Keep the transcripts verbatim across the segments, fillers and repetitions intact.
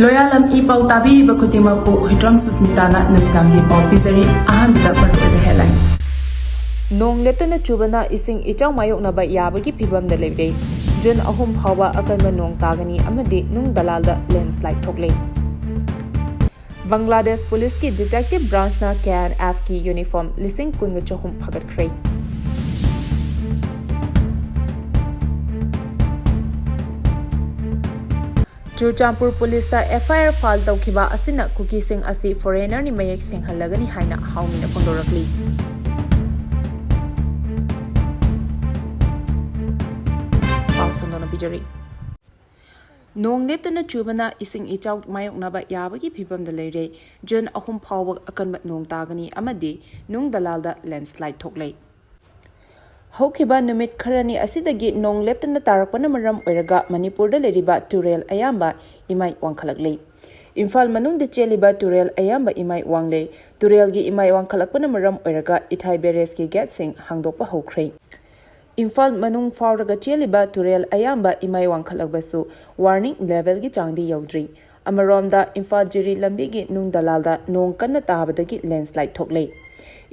ꯂꯣꯌꯥꯂꯝ E ꯄꯥꯎ ꯇꯥꯕꯤꯔꯤꯕ ꯈꯨꯗꯤꯡꯃꯛꯄꯨ ꯍꯨꯏꯗ꯭ꯔꯣꯝ ꯁꯨꯁꯃꯤꯇꯥꯅ ꯅꯨꯃꯤꯗꯥꯡꯒꯤ ꯄꯥꯎ ꯄꯤꯖꯔꯤ꯫ ꯑꯍꯥꯟꯕꯗ ꯃꯔꯨꯑꯣꯏꯕ headline꯫ ꯅꯣꯡ ꯂꯦꯞꯇꯅ ꯆꯨꯕꯅ ꯏꯁꯤꯡ ꯏꯆꯥꯎ ꯃꯥꯌꯣꯛꯅꯕ ꯌꯥꯕꯒꯤ ꯐꯤꯕꯝꯗ ꯂꯩꯔꯦ꯫ ꯖꯨꯟ ꯑꯍꯨꯝ ꯐꯥꯎꯕ ꯑꯀꯟꯕ ꯅꯣꯡ ꯇꯥꯒꯅꯤ ꯑꯃꯗꯤ ꯅꯨꯡ ꯗꯂꯥꯜꯗ landslide ꯊꯣꯛꯂꯦ꯫ ꯕꯪꯒ꯭ꯂꯥꯗꯦꯁ ꯄꯨꯂꯤꯁꯀꯤ detective branchꯅ KNFꯀꯤ uniform ꯂꯤꯁꯤꯡ ꯀꯨꯟꯒ ꯆꯍꯨꯝ ꯐꯥꯒꯠꯈ꯭ꯔꯦ꯫ ꯆꯨꯔꯆꯥꯟꯄꯨꯔ ꯄꯨꯂꯤꯁꯇ FIR file ꯇꯧꯈꯤꯕ ꯑꯁꯤꯅ ꯀꯨꯀꯤꯁꯤꯡ ꯑꯁꯤ foreignerꯅꯤ ꯃꯌꯦꯛ ꯁꯦꯡꯍꯜꯂꯒꯅꯤ ꯍꯥꯏꯅ ꯍꯥꯎꯃꯤꯅ ꯐꯣꯡꯗꯣꯔꯛꯂꯤ꯫ ꯄꯥꯎ ꯁꯟꯗꯣꯛꯅ ꯄꯤꯖꯔꯤ꯫ ꯅꯣꯡ ꯂꯦꯞꯇꯅ ꯆꯨꯕꯅ ꯏꯁꯤꯡ ꯏꯆꯥꯎ ꯃꯥꯌꯣꯛꯅꯕ ꯌꯥꯕꯒꯤ ꯐꯤꯕꯝꯗ ꯂꯩꯔꯦ꯫ ꯖꯨꯟ ꯑꯍꯨꯝ ꯐꯥꯎꯕ ꯑꯀꯟꯕ ꯅꯣꯡ ꯇꯥꯒꯅꯤ ꯑꯃꯗꯤ ꯅꯨꯡ ꯗꯂꯥꯜꯗ landslide ꯊꯣꯛꯂꯦ꯫ ꯍꯧꯈꯤꯕ ꯅꯨꯃꯤꯠ ꯈꯔꯅꯤ ꯑꯁꯤꯗꯒꯤ ꯅꯣꯡ ꯂꯦꯞꯇꯅ ꯇꯥꯔꯛꯄꯅ ꯃꯔꯝ ꯑꯣꯏꯔꯒ ꯃꯅꯤꯄꯨꯔꯗ ꯂꯩꯔꯤꯕ ꯇꯨꯔꯦꯜ ꯑꯌꯥꯝꯕ ꯏꯃꯥꯏ ꯋꯥꯡꯈꯠꯂꯛꯂꯦ꯫ ꯏꯝꯐꯥꯜ ꯃꯅꯨꯡꯗ ꯆꯦꯜꯂꯤꯕ ꯇꯨꯔꯦꯜ ꯑꯌꯥꯝꯕ ꯏꯃꯥꯏ ꯋꯥꯡꯂꯦ꯫ ꯇꯨꯔꯦꯜꯒꯤ ꯏꯃꯥꯏ ꯋꯥꯡꯈꯠꯂꯛꯄꯅ ꯃꯔꯝ ꯑꯣꯏꯔꯒ ꯏꯊꯥꯏ barrageꯀꯤ gateꯁꯤꯡ ꯍꯥꯡꯗꯣꯛꯄ ꯍꯧꯈ꯭ꯔꯦ꯫ ꯏꯝꯐꯥꯜ ꯃꯅꯨꯡ ꯐꯥꯎꯔꯒ ꯆꯦꯜꯂꯤꯕ ꯇꯨꯔꯦꯜ ꯑꯌꯥꯝꯕ ꯏꯃꯥꯏ ꯋꯥꯡꯈꯠꯂꯕꯁꯨ warning levelꯒꯤ ꯆꯥꯡꯗꯤ ꯌꯧꯗ꯭ꯔꯤ꯫ ꯑꯃꯔꯣꯝꯗ ꯏꯝꯐꯥꯜ ꯖꯤꯔꯤ ꯂꯝꯕꯤꯒꯤ ꯅꯨꯡ ꯗꯂꯥꯜꯗ ꯅꯣꯡ ꯀꯟꯅ ꯇꯥꯕꯗꯒꯤ landslide ꯊꯣꯛꯂꯦ꯫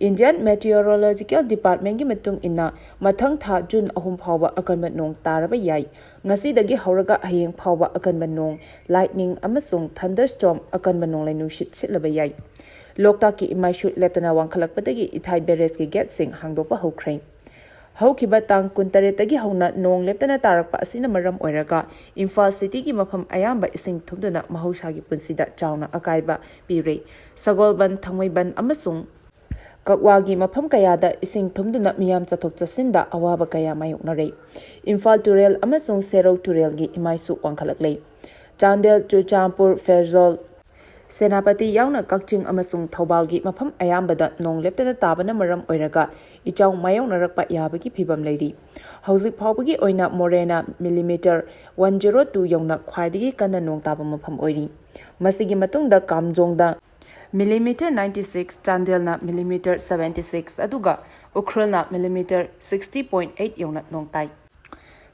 Indian Meteorological Departmentꯀꯤ ꯃꯇꯨꯡ ꯏꯟꯅ ꯃꯊꯪ ꯊꯥ ꯖꯨꯟ ꯑꯍꯨꯝ ꯐꯥꯎꯕ ꯑꯀꯟꯕ ꯅꯣꯡ ꯇꯥꯔꯕ ꯌꯥꯏ꯫ ꯉꯁꯤꯗꯒꯤ ꯍꯧꯔꯒ ꯍꯌꯦꯡ ꯐꯥꯎꯕ ꯑꯀꯟꯕ ꯅꯣꯡ, lightning ꯑꯃꯁꯨꯡ thunderstorm, ꯑꯀꯟꯕ ꯅꯣꯡꯂꯩ ꯅꯨꯡꯁꯤꯠ ꯁꯤꯠꯂꯕ ꯌꯥꯏ꯫ ꯂꯣꯛꯇꯥꯛꯀꯤ ꯏꯃꯥꯏꯁꯨ ꯂꯦꯞꯇꯅ ꯋꯥꯡꯈꯠꯂꯛꯄꯗꯒꯤ ꯏꯊꯥꯏ barrageꯀꯤ gateꯁꯤꯡ ꯍꯥꯡꯗꯣꯛꯄ ꯍꯧꯈ꯭ꯔꯦ꯫ ꯍꯧꯈꯤꯕ ꯇꯥꯡ ꯀꯨꯟꯇꯔꯦꯠꯇꯒꯤ ꯍꯧꯅ ꯅꯣꯡ ꯂꯦꯞꯇꯅ ꯇꯥꯔꯛꯄ ꯑꯁꯤꯅ ꯃꯔꯝ ꯑꯣꯏꯔꯒ ꯏꯝꯐꯥꯜ cityꯒꯤ ꯃꯐꯝ ꯑꯌꯥꯝꯕ ꯏꯁꯤꯡ ꯊꯨꯝꯗꯨꯅ ꯃꯍꯧꯁꯥꯒꯤ ꯄꯨꯟꯁꯤꯗ ꯆꯥꯎꯅ ꯑꯀꯥꯏꯕ ꯄꯤꯔꯦ꯫ ꯁꯒꯣꯜꯕꯟ, ꯊꯥꯡꯃꯩꯕꯟ ꯑꯃꯁꯨꯡ ꯀꯛꯋꯥꯒꯤ ꯃꯐꯝ ꯀꯌꯥꯗ ꯏꯁꯤꯡ ꯊꯨꯝꯗꯨꯅ ꯃꯤꯌꯥꯝ ꯆꯠꯊꯣꯛ ꯆꯠꯁꯤꯟꯗ ꯑꯋꯥꯕ ꯀꯌꯥ ꯃꯥꯌꯣꯛꯅꯔꯦ꯫ ꯏꯝꯐꯥꯜ ꯇꯨꯔꯦꯜ ꯑꯃꯁꯨꯡ ꯁꯦꯔꯧ ꯇꯨꯔꯦꯜꯒꯤ ꯏꯃꯥꯏꯁꯨ ꯋꯥꯡꯈꯠꯂꯛꯂꯦ꯫ ꯆꯥꯟꯗꯦꯜ, ꯆꯨꯔꯆꯥꯟꯄꯨꯔ, ꯐꯦꯔꯖꯣꯜ, ꯁꯦꯅꯥꯄꯇꯤ ꯌꯥꯎꯅ ꯀꯛꯆꯤꯡ ꯑꯃꯁꯨꯡ ꯊꯧꯕꯥꯜꯒꯤ ꯃꯐꯝ ꯑꯌꯥꯝꯕꯗ ꯅꯣꯡ ꯂꯦꯞꯇꯅ ꯇꯥꯕꯅ ꯃꯔꯝ ꯑꯣꯏꯔꯒ ꯏꯆꯥꯎ ꯃꯥꯌꯣꯛꯅꯔꯛꯄ ꯌꯥꯕꯒꯤ ꯐꯤꯕꯝ ꯂꯩꯔꯤ꯫ ꯍꯧꯖꯤꯛ ꯐꯥꯎꯕꯒꯤ ꯑꯣꯏꯅ ꯃꯣꯔꯦꯅ millimeter one zero two ꯌꯧꯅ ꯈ꯭ꯋꯥꯏꯗꯒꯤ ꯀꯟꯅ ꯅꯣꯡ ꯇꯥꯕ ꯃꯐꯝ ꯑꯣꯏꯔꯤ꯫ ꯃꯁꯤꯒꯤ ꯃꯇꯨꯡꯗ ꯀꯥꯝꯖꯣꯡꯗ millimeter ninety six, ꯆꯥꯟꯗꯦꯜꯅ millimeter seventy six, ꯑꯗꯨꯒ ꯎꯈ꯭ꯔꯨꯜꯅ millimeter sixty point eight ꯌꯧꯅ ꯅꯣꯡ ꯇꯥꯏ꯫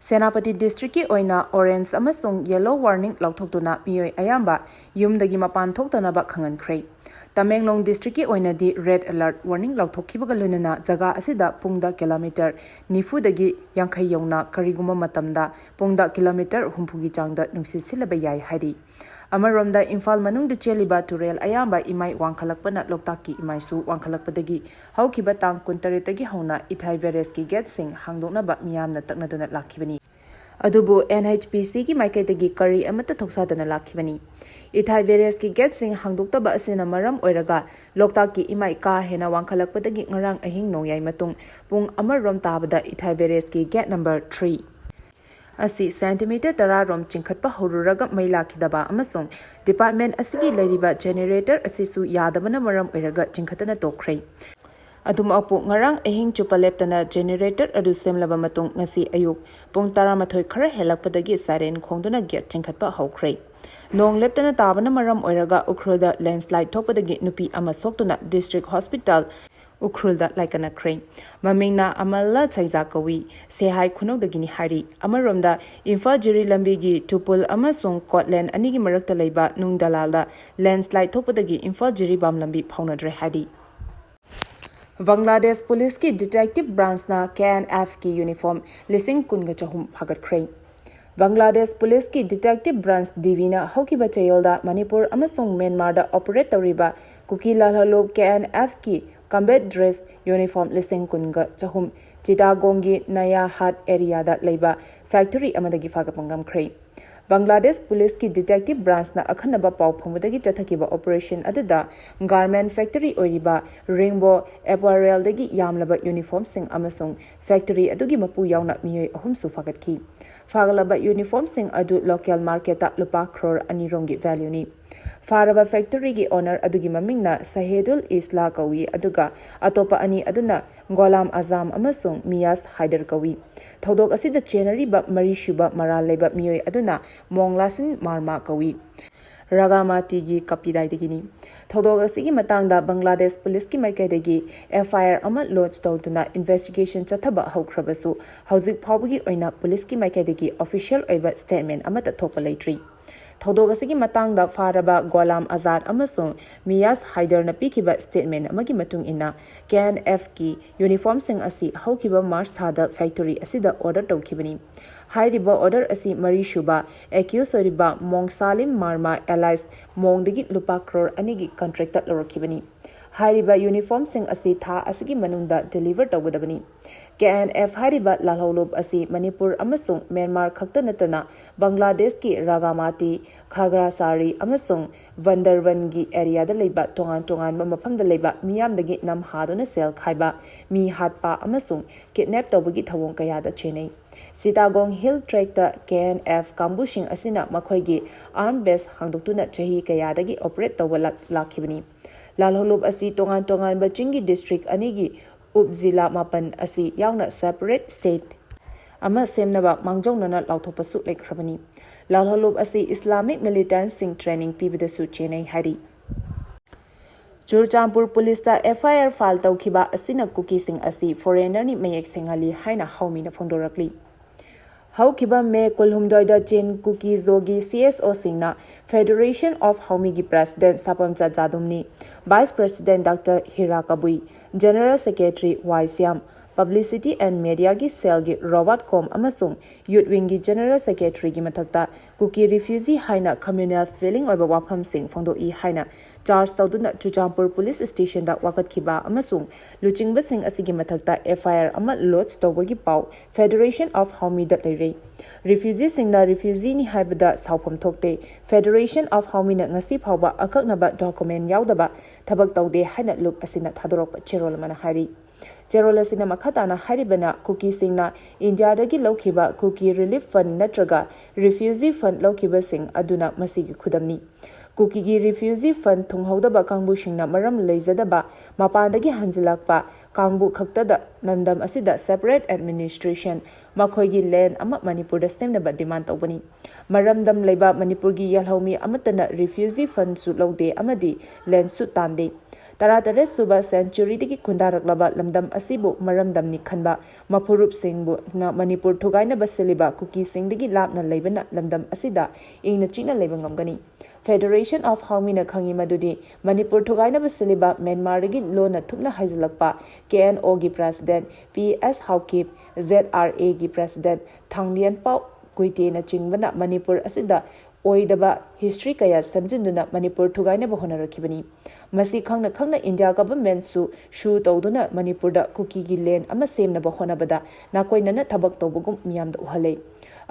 ꯁꯦꯅꯥꯄꯇꯤ ꯗꯤꯁꯇ꯭ꯔꯤꯛꯀꯤ ꯑꯣꯏꯅ ꯑꯣꯔꯦꯟꯖ ꯑꯃꯁꯨꯡ ꯌꯦꯂꯣ ꯋꯥꯔꯅꯤꯡ ꯂꯥꯎꯊꯣꯛꯇꯨꯅ ꯃꯤꯑꯣꯏ ꯑꯌꯥꯝꯕ ꯌꯨꯝꯗꯒꯤ ꯃꯄꯥꯟ ꯊꯣꯛꯇꯅꯕ ꯈꯪꯍꯟꯈ꯭ꯔꯦ꯫ ꯇꯃꯦꯡꯂꯣꯡ ꯗꯤꯁꯇ꯭ꯔꯤꯛꯀꯤ ꯑꯣꯏꯅꯗꯤ ꯔꯦꯗ ꯑꯦꯂꯔꯠ ꯋꯥꯔꯅꯤꯡ ꯂꯥꯎꯊꯣꯛꯈꯤꯕꯒ ꯂꯣꯏꯅꯅ ꯖꯒꯥ ꯑꯁꯤꯗ ꯄꯨꯡꯗ ꯀꯤꯂꯣꯃꯤꯇꯔ ꯅꯤꯐꯨꯗꯒꯤ ꯌꯥꯡꯈꯩ ꯌꯧꯅ, ꯀꯔꯤꯒꯨꯝꯕ ꯃꯇꯝꯗ ꯄꯨꯡꯗ ꯀꯤꯂꯣꯃꯤꯇꯔ ꯍꯨꯝꯐꯨꯒꯤ ꯆꯥꯡꯗ ꯅꯨꯡꯁꯤꯠ ꯁꯤꯠꯂꯕ ꯌꯥꯏ ꯍꯥꯏꯔꯤ꯫ ꯑꯃꯔꯣꯝꯗ ꯏꯝꯐꯥꯜ ꯃꯅꯨꯡꯗ ꯆꯦꯜꯂꯤꯕ ꯇꯨꯔꯦꯜ ꯑꯌꯥꯝꯕ ꯏꯃꯥꯏ ꯋꯥꯡꯈꯠꯂꯛꯄꯅ ꯂꯣꯛꯇꯥꯛꯀꯤ ꯏꯃꯥꯏꯁꯨ ꯋꯥꯡꯈꯠꯂꯛꯄꯗꯒꯤ ꯍꯧꯈꯤꯕ ꯇꯥꯡ ꯀꯨꯟꯇꯔꯦꯠꯇꯒꯤ ꯍꯧꯅ ꯏꯊꯥꯏ ꯕꯦꯔꯦꯖꯀꯤ ꯒꯦꯠꯁꯤꯡ ꯍꯥꯡꯗꯣꯛꯅꯕ ꯃꯤꯌꯥꯝꯅ ꯇꯛꯅꯗꯨꯅ ꯂꯥꯛꯈꯤꯕꯅꯤ꯫ ꯑꯗꯨꯕꯨ NHPCꯒꯤ ꯃꯥꯏꯀꯩꯗꯒꯤ ꯀꯔꯤ ꯑꯃꯠꯇ ꯊꯧꯁꯥꯗꯅ ꯂꯥꯛꯈꯤꯕꯅꯤ꯫ ꯏꯊꯥꯏ ꯕꯦꯔꯦꯖꯀꯤ ꯒꯦꯠꯁꯤꯡ ꯍꯥꯡꯗꯣꯛꯇꯕ ꯑꯁꯤꯅ ꯃꯔꯝ ꯑꯣꯏꯔꯒ ꯂꯣꯛꯇꯥꯛꯀꯤ ꯏꯃꯥꯏ ꯀꯥ ꯍꯦꯟꯅ ꯋꯥꯡꯈꯠꯂꯛꯄꯗꯒꯤ ꯉꯔꯥꯡ ꯑꯍꯤꯡ ꯅꯣꯡꯌꯥꯏ ꯃꯇꯨꯡ ꯄꯨꯡ ꯑꯃꯔꯣꯝ ꯇꯥꯕꯗ ꯏꯊꯥꯏ ꯕꯦꯔꯦꯖꯀꯤ ꯒꯦꯠ ꯅꯝꯕꯔ three ꯑꯁꯤ ꯁꯦꯟꯇꯤꯃꯤꯇꯔ ꯇꯔꯥ ꯔꯣꯝ ꯆꯤꯡꯈꯠꯄ ꯍꯧꯔꯨꯔꯒ ꯃꯩ ꯂꯥꯛꯈꯤꯗꯕ ꯑꯃꯁꯨꯡ ꯗꯤꯄꯥꯔꯠꯃꯦꯟ ꯑꯁꯤꯒꯤ ꯂꯩꯔꯤꯕ ꯖꯦꯅꯦꯔꯦꯇꯔ ꯑꯁꯤꯁꯨ ꯌꯥꯗꯕꯅ ꯃꯔꯝ ꯑꯣꯏꯔꯒ ꯆꯤꯡꯈꯠꯇꯅ ꯇꯣꯛꯈ꯭ꯔꯦ꯫ ꯑꯗꯨꯃꯛꯄꯨ ꯉꯔꯥꯡ ꯑꯍꯤꯡ ꯆꯨꯞꯄ ꯂꯦꯞꯇꯅ ꯖꯦꯅꯦꯔꯦꯇꯔ ꯑꯗꯨ ꯁꯦꯝꯂꯕ ꯃꯇꯨꯡ ꯉꯁꯤ ꯑꯌꯨꯛ ꯄꯨꯡ ꯇꯔꯥꯃꯥꯊꯣꯏ ꯈꯔ ꯍꯦꯜꯂꯛꯄꯗꯒꯤ ꯁꯥꯏꯔꯦꯟ ꯈꯣꯡꯗꯨꯅ ꯒꯦꯠ ꯆꯤꯡꯈꯠꯄ ꯍꯧꯈ꯭ꯔꯦ꯫ ꯅꯣꯡ ꯂꯦꯞꯇꯅ ꯇꯥꯕꯅ ꯃꯔꯝ ꯑꯣꯏꯔꯒ ꯎꯈ꯭ꯔꯨꯜꯗ ꯂꯦꯟꯁꯂꯥꯏꯠ ꯊꯣꯛꯄꯗꯒꯤ ꯅꯨꯄꯤ ꯑꯃ ꯁꯣꯛꯇꯨꯅ ꯗꯤꯁꯇ꯭ꯔꯤꯛ ꯍꯣꯁꯄꯤꯇꯥꯜ ꯎꯈ꯭ꯔꯨꯜꯗ ꯂꯥꯏꯀꯠꯅꯈ꯭ꯔꯦ꯫ ꯃꯃꯤꯡꯅ ꯑꯃꯜꯂ ꯁꯩꯖꯥ ꯀꯧꯏ, ꯁꯦꯍꯥꯏ ꯈꯨꯅꯧꯗꯒꯤꯅꯤ ꯍꯥꯏꯔꯤ꯫ ꯑꯃꯔꯣꯝꯗ ꯏꯝꯐꯥꯜ ꯖꯤꯔꯤ ꯂꯝꯕꯤꯒꯤ ꯇꯨꯄꯨꯜ ꯑꯃꯁꯨꯡ ꯀꯣꯠꯂꯦꯟ ꯑꯅꯤꯒꯤ ꯃꯔꯛꯇ ꯂꯩꯕ ꯅꯨꯡ ꯗꯂꯥꯜꯗ ꯂꯦꯟꯁꯂꯥꯏꯠ ꯊꯣꯛꯄꯗꯒꯤ ꯏꯝꯐꯥꯜ ꯖꯤꯔꯤꯕꯥꯝ ꯂꯝꯕꯤ ꯐꯥꯎꯅꯗ꯭ꯔꯦ ꯍꯥꯏꯔꯤ꯫ ꯕꯪꯒ꯭ꯂꯥꯗꯦꯁ ꯄꯨꯂꯤꯁꯀꯤ ꯗꯤꯇꯦꯛꯇꯤꯚ ꯕ꯭ꯔꯥꯟꯁꯅ KNFꯀꯤ ꯌꯨꯅꯤꯐꯣꯔꯝ ꯂꯤꯁꯤꯡ ꯀꯨꯟꯒ ꯆꯍꯨꯝ ꯐꯥꯒꯠꯈ꯭ꯔꯦ꯫ ꯕꯪꯒ꯭ꯂꯥꯗꯦꯁ ꯄꯨꯂꯤꯁꯀꯤ ꯗꯤꯇꯦꯛꯇꯤꯚ ꯕ꯭ꯔꯥꯟꯁ DBꯅ ꯍꯧꯈꯤꯕ ꯆꯌꯣꯜꯗ ꯃꯅꯤꯄꯨꯔ ꯑꯃꯁꯨꯡ ꯃ꯭ꯌꯥꯟꯃꯥꯔꯗ ꯑꯣꯄꯔꯦꯠ ꯇꯧꯔꯤꯕ ꯀꯨꯀꯤ ꯂꯥꯜꯍꯧꯂꯨꯞ KNFꯀꯤ ꯀꯝꯕꯦꯠ ꯗ꯭ꯔꯦꯁ ꯌꯨꯅꯤꯐꯣꯔꯝ ꯂꯤꯁꯤꯡ ꯀꯨꯟꯒ ꯆꯍꯨꯝ ꯆꯤꯇꯥꯒꯣꯡꯒꯤ ꯅꯌꯥ ꯍꯥꯠ ꯑꯦꯔꯤꯌꯥꯗ ꯂꯩꯕ ꯐꯦꯛꯇꯔꯤ ꯑꯃꯗꯒꯤ ꯐꯥꯒꯠꯄ ꯉꯝꯈ꯭ꯔꯦ꯫ ꯕꯪꯒ꯭ꯂꯥꯗꯦꯁ ꯄꯨꯂꯤꯁꯀꯤ ꯗꯤꯇꯦꯛꯇꯤꯚ ꯕ꯭ꯔꯥꯟꯁꯅ ꯑꯈꯟꯅꯕ ꯄꯥꯎ ꯐꯪꯕꯗꯒꯤ ꯆꯠꯊꯈꯤꯕ ꯑꯣꯄꯔꯦꯁꯟ ꯑꯗꯨꯗ ꯒꯥꯔꯃꯦꯟ ꯐꯦꯛꯇꯔꯤ ꯑꯣꯏꯔꯤꯕ ꯔꯤꯡꯕꯣ ꯑꯦꯄꯥꯔꯦꯜꯗꯒꯤ ꯌꯥꯝꯂꯕ ꯌꯨꯅꯤꯐꯣꯔꯝꯁꯤꯡ ꯑꯃꯁꯨꯡ ꯐꯦꯛꯇꯔꯤ ꯑꯗꯨꯒꯤ ꯃꯄꯨ ꯌꯥꯎꯅ ꯃꯤꯑꯣꯏ ꯑꯍꯨꯝꯁꯨ ꯐꯥꯒꯠꯈꯤ꯫ ꯐꯥꯒꯠꯂꯕ ꯌꯨꯅꯤꯐꯣꯔꯝꯁꯤꯡ ꯑꯗꯨ ꯂꯣꯀꯦꯜ ꯃꯥꯔꯀꯦꯠꯇ ꯂꯨꯄꯥ ꯀ꯭ꯔꯣꯔ ꯑꯅꯤ ꯔꯣꯝꯒꯤ ꯚꯦꯂ꯭ꯌꯨꯅꯤ꯫ ꯐꯥꯔꯕ ꯐꯦꯛꯇꯔꯤꯒꯤ ꯑꯣꯅꯔ ꯑꯗꯨꯒꯤ ꯃꯃꯤꯡꯅ ꯁꯍꯦꯗꯨꯜ ꯏꯁꯂꯥ ꯀꯧꯏ, ꯑꯗꯨꯒ ꯑꯇꯣꯞꯄ ꯑꯅꯤ ꯑꯗꯨꯅ ꯒꯣꯂꯥꯝ ꯑꯖꯥꯝ ꯑꯃꯁꯨꯡ ꯃꯤꯌꯥꯁ ꯍꯥꯏꯗꯔ ꯀꯧꯏ꯫ ꯊꯧꯗꯣꯛ ꯑꯁꯤꯗ ꯆꯦꯟꯅꯔꯤꯕ ꯃꯔꯤꯁꯨꯕ ꯃꯔꯥꯜ ꯂꯩꯕ ꯃꯤꯑꯣꯏ ꯑꯗꯨꯅ ꯃꯣꯡꯂꯥꯁꯤꯟ ꯃꯥꯔꯃꯥ ꯀꯧꯏ꯫ ꯔꯥꯒꯥꯃꯥꯇꯤꯒꯤ ꯀꯄꯤꯗꯥꯏꯗꯒꯤꯅꯤ꯫ ꯊꯧꯗꯣꯛ ꯑꯁꯤꯒꯤ ꯃꯇꯥꯡꯗ ꯕꯪꯒ꯭ꯂꯥꯗꯦꯁ ꯄꯨꯂꯤꯁꯀꯤ ꯃꯥꯏꯀꯩꯗꯒꯤ F I R ꯑꯃ lodge ꯇꯧꯗꯨꯅ investigation ꯆꯠꯊꯕ ꯍꯧꯈ꯭ꯔꯕꯁꯨ, ꯍꯧꯖꯤꯛ ꯐꯥꯎꯕꯒꯤ ꯑꯣꯏꯅ ꯄꯨꯂꯤꯁꯀꯤ ꯃꯥꯏꯀꯩꯗꯒꯤ official ꯑꯣꯏꯕ statement ꯑꯃꯠꯇ ꯊꯣꯛꯄ ꯂꯩꯇ꯭ꯔꯤ꯫ ꯊꯧꯗꯣꯛ ꯑꯁꯤꯒꯤ ꯃꯇꯥꯡꯗ ꯐꯥꯔꯕ ꯒꯣꯂꯥꯝ ꯑꯖꯥꯗ ꯑꯃꯁꯨꯡ ꯃꯤꯌꯥꯁ ꯍꯥꯏꯗꯔꯅ ꯄꯤꯈꯤꯕ statement ꯑꯃꯒꯤ ꯃꯇꯨꯡ ꯏꯟꯅ, K N F ꯀꯤ uniformꯁꯤꯡ ꯑꯁꯤ ꯍꯧꯈꯤꯕ March ꯊꯥꯗ factory ꯑꯁꯤꯗ order ꯇꯧꯈꯤꯕꯅꯤ꯫ ꯍꯥꯏꯔꯤꯕ order ꯑꯁꯤ ꯃꯔꯤꯁꯨꯕ accused ꯑꯣꯏꯔꯤꯕ ꯃꯣꯡꯁꯥꯂꯤꯝ ꯃꯥꯔꯃꯥ alias ꯃꯣꯡꯗꯒꯤ ꯂꯨꯄꯥ ꯀ꯭ꯔꯣꯔ ꯑꯅꯤꯒꯤ contractꯇ ꯂꯧꯔꯛꯈꯤꯕꯅꯤ꯫ ꯍꯥꯏꯔꯤꯕ uniformꯁꯤꯡ ꯑꯁꯤ ꯊꯥ ꯑꯁꯤꯒꯤ ꯃꯅꯨꯡꯗ deliver ꯇꯧꯒꯗꯕꯅꯤ꯫ K N F ꯍꯥꯏꯔꯤꯕ ꯂꯥꯜꯍꯧꯂꯨꯞ ꯑꯁꯤ ꯃꯅꯤꯄꯨꯔ ꯑꯃꯁꯨꯡ ꯃ꯭ꯌꯥꯟꯃꯥꯔ ꯈꯛꯇ ꯅꯠꯇꯅ ꯕꯪꯒ꯭ꯂꯥꯗꯦꯁꯀꯤ ꯔꯥꯒꯥꯃꯥꯇꯤ, ꯈꯥꯒ꯭ꯔꯥꯁꯥꯔꯤ ꯑꯃꯁꯨꯡ ꯕꯟꯗꯔꯕꯟꯒꯤ areaꯗ ꯂꯩꯕ ꯇꯣꯉꯥꯟ ꯇꯣꯉꯥꯟꯕ ꯃꯐꯝꯗ ꯂꯩꯕ ꯃꯤꯌꯥꯝꯗꯒꯤ ꯅꯝꯍꯥꯗꯨꯅ ꯁꯦꯜ ꯈꯥꯏꯕ, ꯃꯤ ꯍꯥꯠꯄ ꯑꯃꯁꯨꯡ kidnap ꯇꯧꯕꯒꯤ ꯊꯧꯑꯣꯡ ꯀꯌꯥꯗ ꯆꯦꯟꯅꯩ꯫ ꯁꯤꯇꯥꯒꯣꯡ Hill Tract K N F ꯀꯥꯡꯕꯨꯁꯤꯡ ꯑꯁꯤꯅ ꯃꯈꯣꯏꯒꯤ arm base ꯍꯥꯡꯗꯣꯛꯇꯨꯅ ꯆꯍꯤ ꯀꯌꯥꯗꯒꯤ operate ꯇꯧꯕ ꯂꯥꯛ-, ꯂꯥꯛꯈꯤꯕꯅꯤ꯫ ꯂꯥꯜꯍꯧꯂꯨꯞ ꯑꯁꯤ ꯇꯣꯉꯥꯟ ꯇꯣꯉꯥꯟꯕ ꯆꯤꯡꯒꯤ district ꯑꯅꯤꯒꯤ ꯎꯞ ꯖꯤꯂꯥ ꯃꯥꯄꯟ ꯑꯁꯤ ꯌꯥꯎꯅ separate state ꯑꯃ ꯁꯦꯝꯅꯕ ꯃꯥꯡꯖꯧꯅꯅ ꯂꯥꯎꯊꯣꯛꯄꯁꯨ ꯂꯩꯈ꯭ꯔꯕꯅꯤ꯫ ꯂꯥꯜꯍꯧꯂꯨꯞ ꯑꯁꯤ Islamic militantꯁꯤꯡ training ꯄꯤꯕꯗꯁꯨ ꯆꯦꯟꯅꯩ ꯍꯥꯏꯔꯤ꯫ Churachandpur ꯄꯨꯂꯤꯁꯇ F I R file ꯇꯧꯈꯤꯕ ꯑꯁꯤꯅ ꯀꯨꯀꯤꯁꯤꯡ ꯑꯁꯤ foreignerꯅꯤ ꯃꯌꯦꯛ ꯁꯦꯡꯍꯜꯂꯤ ꯍꯥꯏꯅ ꯍꯥꯎꯃꯤꯅ ꯐꯣꯡꯗꯣꯔꯛꯂꯤ꯫ ꯍꯧꯈꯤꯕ ꯃꯦ ꯀꯨꯟꯍꯨꯝꯗꯣꯏꯗ ꯆꯤꯟ ꯀꯨꯀꯤ ꯖꯣꯒꯤ C S Oꯁꯤꯡꯅ Federation of Haomiꯒꯤ president ꯁꯥꯄꯝꯆꯥ ꯖꯥꯗꯨꯝꯅꯤ, vice president Doctor Hira Kabui, general secretary Y Shyam, publicity and mediaꯒꯤ cellꯒꯤ ꯔꯣꯕꯥꯔꯠ ꯀꯣꯝ ꯑꯃꯁꯨꯡ youth wingꯒꯤ general secretaryꯒꯤ ꯃꯊꯛꯇ ꯀꯨꯀꯤ refugee ꯍꯥꯏꯅ communal feeling ꯑꯣꯏꯕ ꯋꯥꯐꯝꯁꯤꯡ ꯐꯣꯡꯗꯣꯛꯏ ꯍꯥꯏꯅ charge ꯇꯧꯗꯨꯅ ꯆꯨꯔꯆꯥꯟꯄꯨꯔ police stationꯗ ꯋꯥꯀꯠꯈꯤꯕ ꯑꯃꯁꯨꯡ ꯂꯨꯆꯤꯡꯕꯁꯤꯡ ꯑꯁꯤꯒꯤ ꯃꯊꯛꯇ F I R ꯑꯃ lodge ꯇꯧꯕꯒꯤ ꯄꯥꯎ Federation of Haomiꯗ ꯂꯩꯔꯦ꯫ Refugeeꯁꯤꯡꯅ refugeeꯅꯤ ꯍꯥꯏꯕꯗ ꯁꯥꯎꯐꯝ ꯊꯣꯛꯇꯦ꯫ Federation of Haomiꯅ ꯉꯁꯤ ꯐꯥꯎꯕ ꯑꯀꯛꯅꯕ document ꯌꯥꯎꯗꯕ ꯊꯕꯛ ꯇꯧꯗꯦ ꯍꯥꯏꯅ ꯂꯨꯞ ꯑꯁꯤꯅ ꯊꯥꯗꯣꯔꯛꯄ ꯆꯦꯔꯣꯜ ꯑꯃꯅ ꯍꯥꯏꯔꯤ꯫ ꯆꯦꯔꯣꯜ ꯑꯁꯤꯅ ꯃꯈꯥ ꯇꯥꯅ ꯍꯥꯏꯔꯤꯕꯅ, ꯀꯨꯀꯤꯁꯤꯡꯅ ꯏꯟꯗꯤꯌꯥꯗꯒꯤ ꯂꯧꯈꯤꯕ ꯀꯨꯀꯤ relief fund ꯅꯠꯇ꯭ꯔꯒ refugee fund ꯂꯧꯈꯤꯕꯁꯤꯡ ꯑꯗꯨꯅ ꯃꯁꯤꯒꯤ ꯈꯨꯗꯝꯅꯤ꯫ ꯀꯨꯀꯤꯒꯤ refugee fund ꯊꯨꯡꯍꯧꯗꯕ ꯀꯥꯡꯕꯨꯁꯤꯡꯅ ꯃꯔꯝ ꯂꯩꯖꯗꯕ ꯃꯄꯥꯟꯗꯒꯤ ꯍꯟꯖꯤꯜꯂꯛꯄ ꯀꯥꯡꯕꯨ ꯈꯛꯇꯗ ꯂꯝꯗꯝ ꯑꯁꯤꯗ separate administration, ꯃꯈꯣꯏꯒꯤ land ꯑꯃ ꯃꯅꯤꯄꯨꯔꯗ ꯁꯦꯝꯅꯕ demand ꯇꯧꯕꯅꯤ꯫ ꯃꯔꯝꯗꯝ ꯂꯩꯕ ꯃꯅꯤꯄꯨꯔꯒꯤ ꯌꯦꯜꯍꯧꯃꯤ ꯑꯃꯠꯇꯅ refugee fundꯁꯨ ꯂꯧꯗꯦ ꯑꯃꯗꯤ landꯁꯨ ꯇꯥꯟꯗꯦ꯫ ꯇꯔꯥꯇꯔꯦꯠ ꯁꯨꯕ centuryꯗꯒꯤ ꯈꯨꯟꯗꯥꯔꯛꯂꯕ ꯂꯝꯗꯝ ꯑꯁꯤꯕꯨ ꯃꯔꯝꯗꯝꯅꯤ ꯈꯟꯕ ꯃꯐꯨꯔꯨꯞꯁꯤꯡꯕꯨꯅ ꯃꯅꯤꯄꯨꯔ ꯊꯨꯒꯥꯏꯅꯕ ꯁꯤꯜꯂꯤꯕ ꯀꯨꯀꯤꯁꯤꯡꯗꯒꯤ ꯂꯥꯞꯅ ꯂꯩꯕꯅ ꯂꯝꯗꯝ ꯑꯁꯤꯗ ꯏꯪꯅ ꯆꯤꯛꯅ ꯂꯩꯕ ꯉꯝꯒꯅꯤ꯫ Federation of ꯍꯥꯎꯃꯤꯅ ꯈꯪꯏ ꯃꯗꯨꯗꯤ ꯃꯅꯤꯄꯨꯔ ꯊꯨꯒꯥꯏꯅꯕ ꯁꯤꯜꯂꯤꯕ ꯃ꯭ꯌꯥꯟꯃꯥꯔꯗꯒꯤ ꯂꯣꯟꯅ ꯊꯨꯞꯅ ꯍꯥꯏꯖꯤꯜꯂꯛꯄ KNOꯒꯤ president P S Haokip, ZRAꯒꯤ president ꯊꯥꯡꯂꯤꯌꯥꯟꯄꯥꯎ ꯀꯨꯏꯇꯦꯅꯆꯤꯡꯕꯅ Manipur ꯑꯁꯤꯗ ꯑꯣꯏꯗꯕ history ꯀꯌꯥ ꯁꯦꯝꯖꯤꯟꯗꯨꯅ ꯃꯅꯤꯄꯨꯔ ꯊꯨꯒꯥꯏꯅꯕ ꯍꯣꯠꯅꯔꯛꯈꯤꯕꯅꯤ꯫ ꯃꯁꯤ ꯈꯪꯅ ꯈꯪꯅ ꯏꯟꯗꯤꯌꯥ governmentꯁꯨ ꯁꯨ ꯇꯧꯗꯨꯅ ꯃꯅꯤꯄꯨꯔꯗ ꯀꯨꯀꯤꯒꯤ land ꯑꯃ ꯁꯦꯝꯅꯕ ꯍꯣꯠꯅꯕꯗ ꯅꯥꯀꯣꯏꯅꯅ ꯊꯕꯛ ꯇꯧꯕꯒꯨꯝ ꯃꯤꯌꯥꯝꯗ ꯎꯍꯜꯂꯦ꯫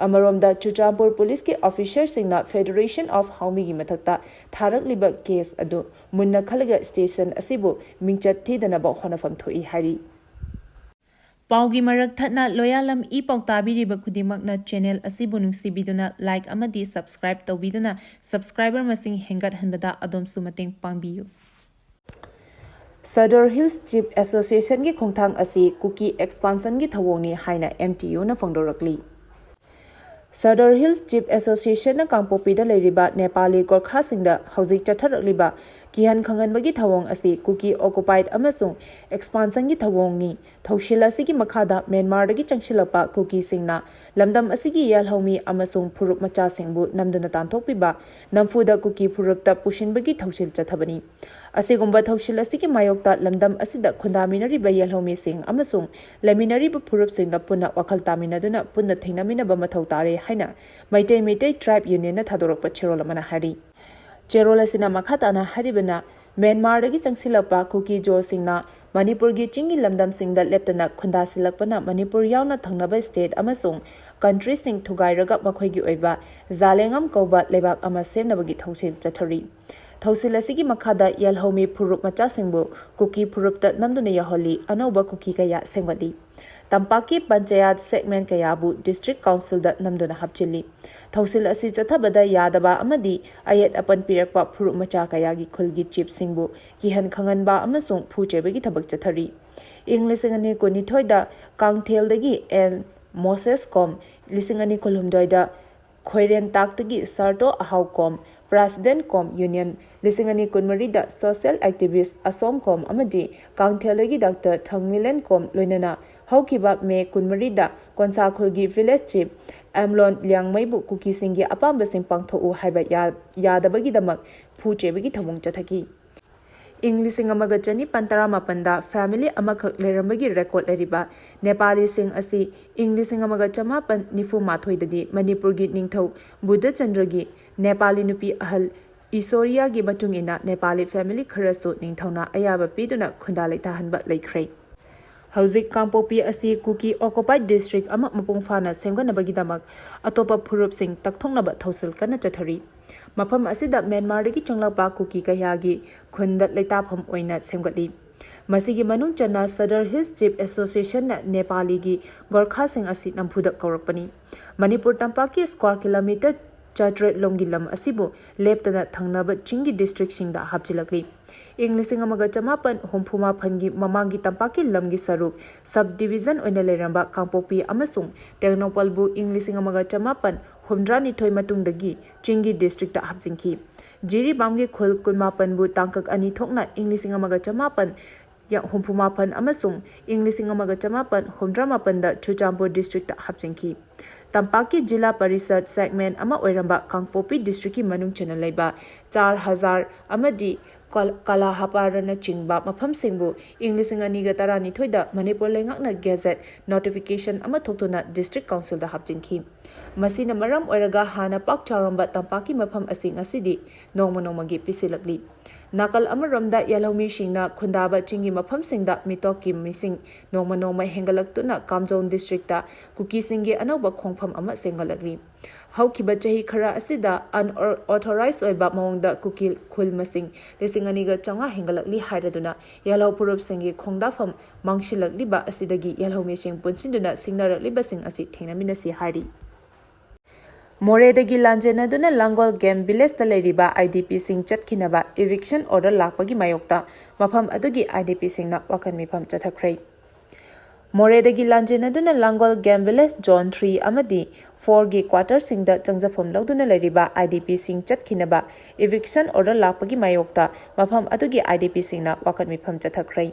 ꯑꯃꯔꯣꯝꯗ ꯆꯨꯔꯆꯥꯟꯄꯨꯔ ꯄꯨꯂꯤꯁꯀꯤ officerꯁꯤꯡꯅ Federation of ꯍꯥꯎꯃꯤꯒꯤ ꯃꯊꯛꯇ ꯊꯥꯔꯛꯂꯤꯕ case ꯑꯗꯨ ꯃꯨꯟꯅ ꯈꯜꯂꯒ station ꯑꯁꯤꯕꯨ ꯃꯤꯡꯆꯠ ꯊꯤꯗꯅꯕ ꯍꯣꯠꯅꯐꯝ ꯊꯣꯛꯏ ꯍꯥꯏꯔꯤ꯫ ꯄꯥꯎꯒꯤ ꯃꯔꯛ ꯊꯠꯅ ꯂꯣꯌꯥꯂꯝ ꯏ ꯄꯥꯎ ꯇꯥꯕꯤꯔꯤꯕ ꯈꯨꯗꯤꯡꯃꯛꯅ channel ꯑꯁꯤꯕꯨ ꯅꯨꯡꯁꯤꯕꯤꯗꯨꯅ like ꯑꯃꯗꯤ subscribe ꯇꯧꯕꯤꯗꯨꯅ subscriber ꯃꯁꯤꯡ ꯍꯦꯟꯒꯠꯍꯟꯕꯗ ꯑꯗꯣꯝꯁꯨ ꯃꯇꯦꯡ ꯄꯥꯡꯕꯤꯌꯨ꯫ Sadar Hills Chief Associationꯒꯤ ꯈꯣꯡꯊꯥꯡ ꯑꯁꯤ ꯀꯨꯀꯤ expansionꯒꯤ ꯊꯧꯑꯣꯡꯅꯤ ꯍꯥꯏꯅ MTUꯅ ꯐꯣꯡꯗꯣꯔꯛꯂꯤ꯫ Sadar Hills Chief Associationꯅ ꯀꯥꯡꯄꯣꯛꯄꯤꯗ ꯂꯩꯔꯤꯕ ꯅꯦꯄꯥꯂꯤ ꯒꯣꯔꯈꯥꯁꯤꯡꯗ ꯍꯧꯖꯤꯛ ꯆꯠꯊꯔꯛꯂꯤꯕ ꯀꯤꯍꯟ ꯈꯪꯍꯟꯕꯒꯤ ꯊꯧꯑꯣꯡ ꯑꯁꯤ ꯀꯨꯀꯤ occupied ꯑꯃꯁꯨꯡ expansionꯒꯤ ꯊꯧꯑꯣꯡꯅꯤ꯫ ꯊꯧꯁꯤꯜ ꯑꯁꯤꯒꯤ ꯃꯈꯥꯗ ꯃ꯭ꯌꯥꯟꯃꯥꯔꯗꯒꯤ ꯆꯪꯁꯤꯜꯂꯛꯄ ꯀꯨꯀꯤꯁꯤꯡꯅ ꯂꯝꯗꯝ ꯑꯁꯤꯒꯤ ꯌꯦꯜꯍꯧꯃꯤ ꯑꯃꯁꯨꯡ ꯐꯨꯔꯨꯞ ꯃꯆꯥꯁꯤꯡꯕꯨ ꯅꯝꯗꯨꯅ ꯇꯥꯟꯊꯣꯛꯄꯤꯕ, ꯅꯝꯐꯨꯗ ꯀꯨꯀꯤ ꯐꯨꯔꯨꯞꯇ ꯄꯨꯁꯤꯟꯕꯒꯤ ꯊꯧꯁꯤꯜ ꯆꯠꯊꯕꯅꯤ꯫ ꯑꯁꯤꯒꯨꯝꯕ ꯊꯧꯁꯤꯜ ꯑꯁꯤꯒꯤ ꯃꯥꯌꯣꯛꯇ ꯂꯝꯗꯝ ꯑꯁꯤꯗ ꯈꯨꯟꯗꯥꯃꯤꯟꯅꯔꯤꯕ ꯌꯦꯜꯍꯧꯃꯤꯁꯤꯡ ꯑꯃꯁꯨꯡ ꯂꯩꯃꯤꯟꯅꯔꯤꯕ ꯐꯨꯔꯨꯞꯁꯤꯡꯒ ꯄꯨꯟꯅ ꯋꯥꯈꯜ ꯇꯥꯃꯤꯟꯅꯗꯨꯅ ꯄꯨꯟꯅ ꯊꯦꯡꯅꯃꯤꯟꯅꯕ ꯃꯊꯧ ꯇꯥꯔꯦ ꯍꯥꯏꯅ ꯃꯩꯇꯩ ꯃꯩꯇꯩ Tribe Unionꯅ ꯊꯥꯗꯣꯔꯛꯄ ꯆꯦꯔꯣꯜ ꯑꯃꯅ ꯍꯥꯏꯔꯤ꯫ ꯆꯦꯔꯣꯜ ꯑꯁꯤꯅ ꯃꯈꯥ ꯇꯥꯅ ꯍꯥꯏꯔꯤꯕꯅ, ꯃ꯭ꯌꯥꯟꯃꯥꯔꯗꯒꯤ ꯆꯪꯁꯤꯜꯂꯛꯄ ꯀꯨꯀꯤ ꯖꯣꯁꯤꯡꯅ ꯃꯅꯤꯄꯨꯔꯒꯤ ꯆꯤꯡꯒꯤ ꯂꯝꯗꯝꯁꯤꯡꯗ ꯂꯦꯞꯇꯅ ꯈꯨꯟꯗꯥꯁꯤꯜꯂꯛꯄꯅ ꯃꯅꯤꯄꯨꯔ ꯌꯥꯎꯅ ꯊꯪꯅꯕ state ꯑꯃꯁꯨꯡ countryꯁꯤꯡ ꯊꯨꯒꯥꯏꯔꯒ ꯃꯈꯣꯏꯒꯤ ꯑꯣꯏꯕ ꯖꯥꯂꯦꯡꯉꯝ ꯀꯧꯕ ꯂꯩꯕꯥꯛ ꯑꯃ ꯁꯦꯝꯅꯕꯒꯤ ꯊꯧꯁꯤꯜ ꯆꯠꯊꯔꯤ꯫ ꯊꯧꯁꯤꯜ ꯑꯁꯤꯒꯤ ꯃꯈꯥꯗ ꯌꯦꯜꯍꯧꯃꯤ ꯐꯨꯔꯨꯞ ꯃꯆꯥꯁꯤꯡꯕꯨ ꯀꯨꯀꯤ ꯐꯨꯔꯨꯞꯇ ꯅꯝꯗꯨꯅ ꯌꯥꯎꯍꯜꯂꯤ, ꯑꯅꯧꯕ ꯀꯨꯀꯤ ꯀꯌꯥ ꯁꯦꯝꯒꯠꯂꯤ꯫ ꯇꯝꯄꯥꯛꯀꯤ ꯄꯟꯆꯥꯌꯥꯠ segment ꯀꯌꯥꯕꯨ district councilꯗ ꯅꯝꯗꯨꯅ ꯍꯥꯞꯆꯤꯜꯂꯤ꯫ ꯊꯧꯁꯤꯜ ꯑꯁꯤ ꯆꯠꯊꯕꯗ ꯌꯥꯗꯕ ꯑꯃꯗꯤ ꯑꯌꯦꯠ ꯑꯄꯟ ꯄꯤꯔꯛꯄ ꯐꯨꯔꯨꯞ ꯃꯆꯥ ꯀꯌꯥꯒꯤ ꯈꯨꯜꯒꯤ chiefꯁꯤꯡꯕꯨ ꯀꯤꯍꯟ ꯈꯪꯍꯟꯕ ꯑꯃꯁꯨꯡ ꯐꯨ ꯆꯩꯕꯒꯤ ꯊꯕꯛ ꯆꯠꯊꯔꯤ꯫ ꯏꯪ ꯂꯤꯁꯤꯡ ꯑꯅꯤ ꯀꯨꯟꯅꯤꯊꯣꯏꯗ ꯀꯥꯡꯊꯦꯜꯗꯒꯤ ꯑꯦꯟ ꯃꯣꯁꯦꯁ ꯀꯣꯝ, ꯂꯤꯁꯤꯡ ꯑꯅꯤ ꯀꯨꯟꯍꯨꯝꯗꯣꯏꯗ ꯈꯣꯏꯔꯦꯟꯇꯥꯛꯇꯒꯤ ꯁꯥꯔꯇꯣ ꯑꯍꯥꯎ ꯀꯣꯝ, ꯄ꯭ꯔꯥꯁꯤꯗꯦꯟ ꯀꯣꯝ ꯌꯨꯅꯤꯌꯟ, ꯂꯤꯁꯤꯡ ꯑꯅꯤ ꯀꯨꯟꯃꯔꯤꯗ social activist ꯑꯁꯣꯝ ꯀꯣꯝ ꯑꯃꯗꯤ ꯀꯥꯡꯊꯦꯜꯗꯒꯤ ꯗꯥꯛꯇꯔ ꯊꯪꯃꯤꯂꯦꯟ ꯀꯣꯝ, ꯂꯣꯏꯅꯅ ꯍꯧꯈꯤꯕ ꯃꯦ ꯀꯨꯟꯃꯔꯤꯗ ꯀꯣꯟꯁꯥꯈꯣꯜꯒꯤ village chief ꯑꯦꯝꯂꯣꯟ ꯂꯤꯌꯥꯡꯃꯩꯕꯨ ꯀꯨꯀꯤꯁꯤꯡꯒꯤ ꯑꯄꯥꯝꯕꯁꯤꯡ ꯄꯥꯡꯊꯣꯛꯎ ꯍꯥꯏꯕ ꯌꯥ-, ꯌꯥꯗꯕꯒꯤꯗꯃꯛ ꯐꯨ ꯆꯩꯕꯒꯤ ꯊꯧꯑꯣꯡ ꯆꯠꯊꯈꯤ꯫ ꯏꯪ ꯂꯤꯁꯤꯡ ꯑꯃꯒ ꯆꯅꯤꯄꯥꯟ ꯇꯔꯥꯃꯥꯄꯟꯗ family ꯑꯃꯈꯛ ꯂꯩꯔꯝꯕꯒꯤ record ꯂꯩꯔꯤꯕ ꯅꯦꯄꯥꯂꯤꯁꯤꯡ ꯑꯁꯤ ꯏꯪ ꯂꯤꯁꯤꯡ ꯑꯃꯒ ꯆꯃꯥꯄꯟ ꯅꯤꯐꯨ ꯃꯥꯊꯣꯏꯗꯗꯤ ꯃꯅꯤꯄꯨꯔꯒꯤ ꯅꯤꯡꯊꯧ ꯕꯨꯙꯆꯟꯗ꯭ꯔꯒꯤ ꯅꯦꯄꯥꯂꯤ ꯅꯨꯄꯤ ꯑꯍꯜ ꯏꯁꯣꯔꯤꯌꯥꯒꯤ ꯃꯇꯨꯡ ꯏꯟꯅ ꯅꯦꯄꯥꯂꯤ family ꯈꯔꯁꯨ ꯅꯤꯡꯊꯧꯅ ꯑꯌꯥꯕ ꯄꯤꯗꯨꯅ ꯈꯨꯟꯗꯥ ꯂꯩꯇꯥꯍꯟꯕ ꯂꯩꯈ꯭ꯔꯦ꯫ ꯍꯧꯖꯤꯛ ꯀꯥꯡꯄꯣꯛꯄꯤ ꯑꯁꯤ ꯀꯨꯀꯤ occupied district ꯑꯃ ꯃꯄꯨꯡ ꯐꯥꯅ ꯁꯦꯝꯒꯠꯅꯕꯒꯤꯗꯃꯛ ꯑꯇꯣꯞꯄ ꯐꯨꯔꯨꯞꯁꯤꯡ ꯇꯛꯊꯣꯛꯅꯕ ꯊꯧꯁꯤꯜ ꯀꯟꯅ ꯆꯠꯊꯔꯤ꯫ ꯃꯐꯝ ꯑꯁꯤꯗ ꯃ꯭ꯌꯥꯟꯃꯥꯔꯗꯒꯤ ꯆꯪꯂꯛꯄ ꯀꯨꯀꯤ ꯀꯌꯥꯒꯤ ꯈꯨꯟꯗ ꯂꯩꯇꯥꯐꯝ ꯑꯣꯏꯅ ꯁꯦꯝꯒꯠꯂꯤ꯫ ꯃꯁꯤꯒꯤ ꯃꯅꯨꯡ ꯆꯟꯅ Sadar Hills Chief Associationꯅ ꯅꯦꯄꯥꯂꯤꯒꯤ ꯒꯣꯔꯈꯥꯁꯤꯡ ꯑꯁꯤ ꯅꯝꯐꯨꯗ ꯀꯧꯔꯛꯄꯅꯤ꯫ ꯃꯅꯤꯄꯨꯔ ꯇꯝꯄꯥꯛꯀꯤ square kilometre ꯆꯥꯇ꯭ꯔꯦꯠ ꯂꯣꯝꯒꯤ ꯂꯝ ꯑꯁꯤꯕꯨ ꯂꯦꯞꯇꯅ ꯊꯪꯅꯕ ꯆꯤꯡꯒꯤ districtꯁꯤꯡꯗ ꯍꯥꯞꯆꯤꯜꯂꯛꯂꯤ꯫ ꯏꯪ ꯂꯤꯁꯤꯡ ꯑꯃꯒ ꯆꯃꯥꯄꯟ ꯍꯨꯝꯐꯨ ꯃꯥꯄꯟꯒꯤ ꯃꯃꯥꯡꯒꯤ ꯇꯝꯄꯥꯛꯀꯤ ꯂꯝꯒꯤ ꯁꯔꯨꯛ subdivision ꯑꯣꯏꯅ ꯂꯩꯔꯝꯕ ꯀꯥꯡꯄꯣꯛꯄꯤ ꯑꯃꯁꯨꯡ ꯇꯦꯡꯅꯧꯄꯜꯕꯨ ꯏꯪ ꯂꯤꯁꯤꯡ ꯑꯃꯒ ꯆꯃꯥꯄꯟ ꯍꯨꯝꯗ꯭ꯔꯥꯅꯤꯊꯣꯏ ꯃꯇꯨꯡꯗꯒꯤ ꯆꯤꯡꯒꯤ districtꯇ ꯍꯥꯞꯆꯤꯟꯈꯤ꯫ ꯖꯤꯔꯤꯕꯥꯝꯒꯤ ꯈꯨꯜ ꯀꯨꯟꯃꯥꯄꯟꯕꯨ ꯇꯥꯡꯀꯛ ꯑꯅꯤ ꯊꯣꯛꯅ ꯏꯪ ꯂꯤꯁꯤꯡ ꯑꯃꯒ ꯆꯃꯥꯄꯟ ꯍꯨꯝꯐꯨ ꯃꯥꯄꯟ ꯑꯃꯁꯨꯡ ꯏꯪ ꯂꯤꯁꯤꯡ ꯑꯃꯒ ꯆꯃꯥꯄꯟ ꯍꯨꯝꯗ꯭ꯔꯥ ꯃꯥꯄꯟꯗ ꯆꯨꯔꯆꯥꯟꯄꯨꯔ districtꯇ ꯍꯥꯞꯆꯤꯟꯈꯤ꯫ ꯇꯝꯄꯥꯛꯀꯤ ꯖꯤꯂꯥ ꯄꯔꯤꯁꯠ segment ꯑꯃ ꯑꯣꯏꯔꯝꯕ ꯀꯥꯡꯄꯣꯛꯄꯤ districtꯀꯤ ꯃꯅꯨꯡ ꯆꯟꯅ ꯂꯩꯕ ꯆꯥꯔ ꯍꯖꯥꯔ ꯑꯃꯗꯤ ꯀꯜ-, ꯀꯂꯥꯍꯄꯥꯔꯅꯆꯤꯡꯕ ꯃꯐꯝꯁꯤꯡꯕꯨ ꯏꯪ ꯂꯤꯁꯤꯡ ꯑꯅꯤꯒ ꯇꯔꯥꯅꯤꯊꯣꯏꯗ ꯃꯅꯤꯄꯨꯔ ꯂꯩꯉꯥꯛꯅ gazette notification ꯑꯃ ꯊꯣꯛꯇꯨꯅ district councilꯗ ꯍꯥꯞꯆꯤꯟꯈꯤ꯫ ꯃꯁꯤꯅ ꯃꯔꯝ ꯑꯣꯏꯔꯒ ꯍꯥꯟꯅ ꯄꯥꯛ ꯆꯥꯎꯔꯝꯕ ꯇꯝꯄꯥꯛꯀꯤ ꯃꯐꯝ ꯑꯁꯤ ꯉꯁꯤꯗꯤ ꯅꯣꯡꯃ ꯅꯣꯡꯃꯒꯤ ꯄꯤꯛꯁꯤꯜꯂꯛꯂꯤ꯫ ꯅꯥꯀꯜ ꯑꯃꯔꯣꯝꯗ ꯌꯦꯜꯍꯧꯃꯤꯁꯤꯡꯅ ꯈꯨꯟꯗꯥꯕ ꯆꯤꯡꯒꯤ ꯃꯐꯝꯁꯤꯡꯗ ꯃꯤꯇꯣꯞꯀꯤ ꯃꯤꯁꯤꯡ ꯅꯣꯡꯃ ꯅꯣꯡꯃ ꯍꯦꯟꯒꯠꯂꯛꯇꯨꯅ ꯀꯥꯝꯖꯣꯡ ꯗꯤꯁꯇ꯭ꯔꯤꯛꯇ ꯀꯨꯀꯤꯁꯤꯡꯒꯤ ꯑꯅꯧꯕ ꯈꯣꯡꯐꯝ ꯑꯃ ꯁꯦꯝꯒꯠꯂꯛꯂꯤ꯫ ꯍꯧꯈꯤꯕ ꯆꯍꯤ ꯈꯔ ꯑꯁꯤꯗ unauthorized ꯑꯣꯏꯕ ꯃꯑꯣꯡꯗ ꯀꯨꯀꯤ ꯈꯨꯜ ꯃꯁꯤꯡ ꯂꯤꯁꯤꯡ ꯑꯅꯤꯒ ꯆꯥꯝꯃꯉꯥ ꯍꯦꯟꯒꯠꯂꯛꯂꯤ ꯍꯥꯏꯔꯗꯨꯅ ꯌꯦꯜꯍꯧ ꯐꯨꯔꯨꯞꯁꯤꯡꯒꯤ ꯈꯣꯡꯗꯥꯐꯝ ꯃꯥꯡꯁꯤꯜꯂꯛꯂꯤꯕ ꯑꯁꯤꯗꯒꯤ ꯌꯦꯜꯍꯧꯃꯤꯁꯤꯡ ꯄꯨꯟꯁꯤꯟꯗꯨꯅ ꯁꯤꯡꯅꯔꯛꯂꯤꯕꯁꯤꯡ ꯑꯁꯤ ꯊꯦꯡꯅꯃꯤꯟꯅꯁꯤ ꯍꯥꯏꯔꯤ꯫ ꯃꯣꯔꯦꯗꯒꯤ ꯂꯥꯟꯖꯦꯟꯅꯗꯨꯅ ꯂꯥꯡꯒꯣꯜ ꯒꯦꯝ ꯚꯤꯂꯦꯖꯇ ꯂꯩꯔꯤꯕ IDPꯁꯤꯡ ꯆꯠꯈꯤꯅꯕ eviction order ꯂꯥꯛꯄꯒꯤ ꯃꯥꯌꯣꯛꯇ ꯃꯐꯝ ꯑꯗꯨꯒꯤ IDPꯁꯤꯡꯅ ꯋꯥꯀꯟ ꯃꯤꯐꯝ ꯆꯠꯊꯈ꯭ꯔꯦ꯫ ꯃꯣꯔꯦꯗꯒꯤ ꯂꯥꯟꯖꯦꯟꯅꯗꯨꯅ ꯂꯥꯡꯒꯣꯜ ꯒꯦꯝ ꯚꯤꯂꯦꯖ ꯖꯣꯟ three ꯑꯃꯗꯤ fourꯒꯤ quarterꯁꯤꯡꯗ ꯆꯪꯖꯐꯝ ꯂꯧꯗꯨꯅ ꯂꯩꯔꯤꯕ IDPꯁꯤꯡ ꯆꯠꯈꯤꯅꯕ eviction order ꯂꯥꯛꯄꯒꯤ ꯃꯥꯌꯣꯛꯇ ꯃꯐꯝ ꯑꯗꯨꯒꯤ IDPꯁꯤꯡꯅ ꯋꯥꯀꯟ ꯃꯤꯐꯝ ꯆꯠꯊꯈ꯭ꯔꯦ꯫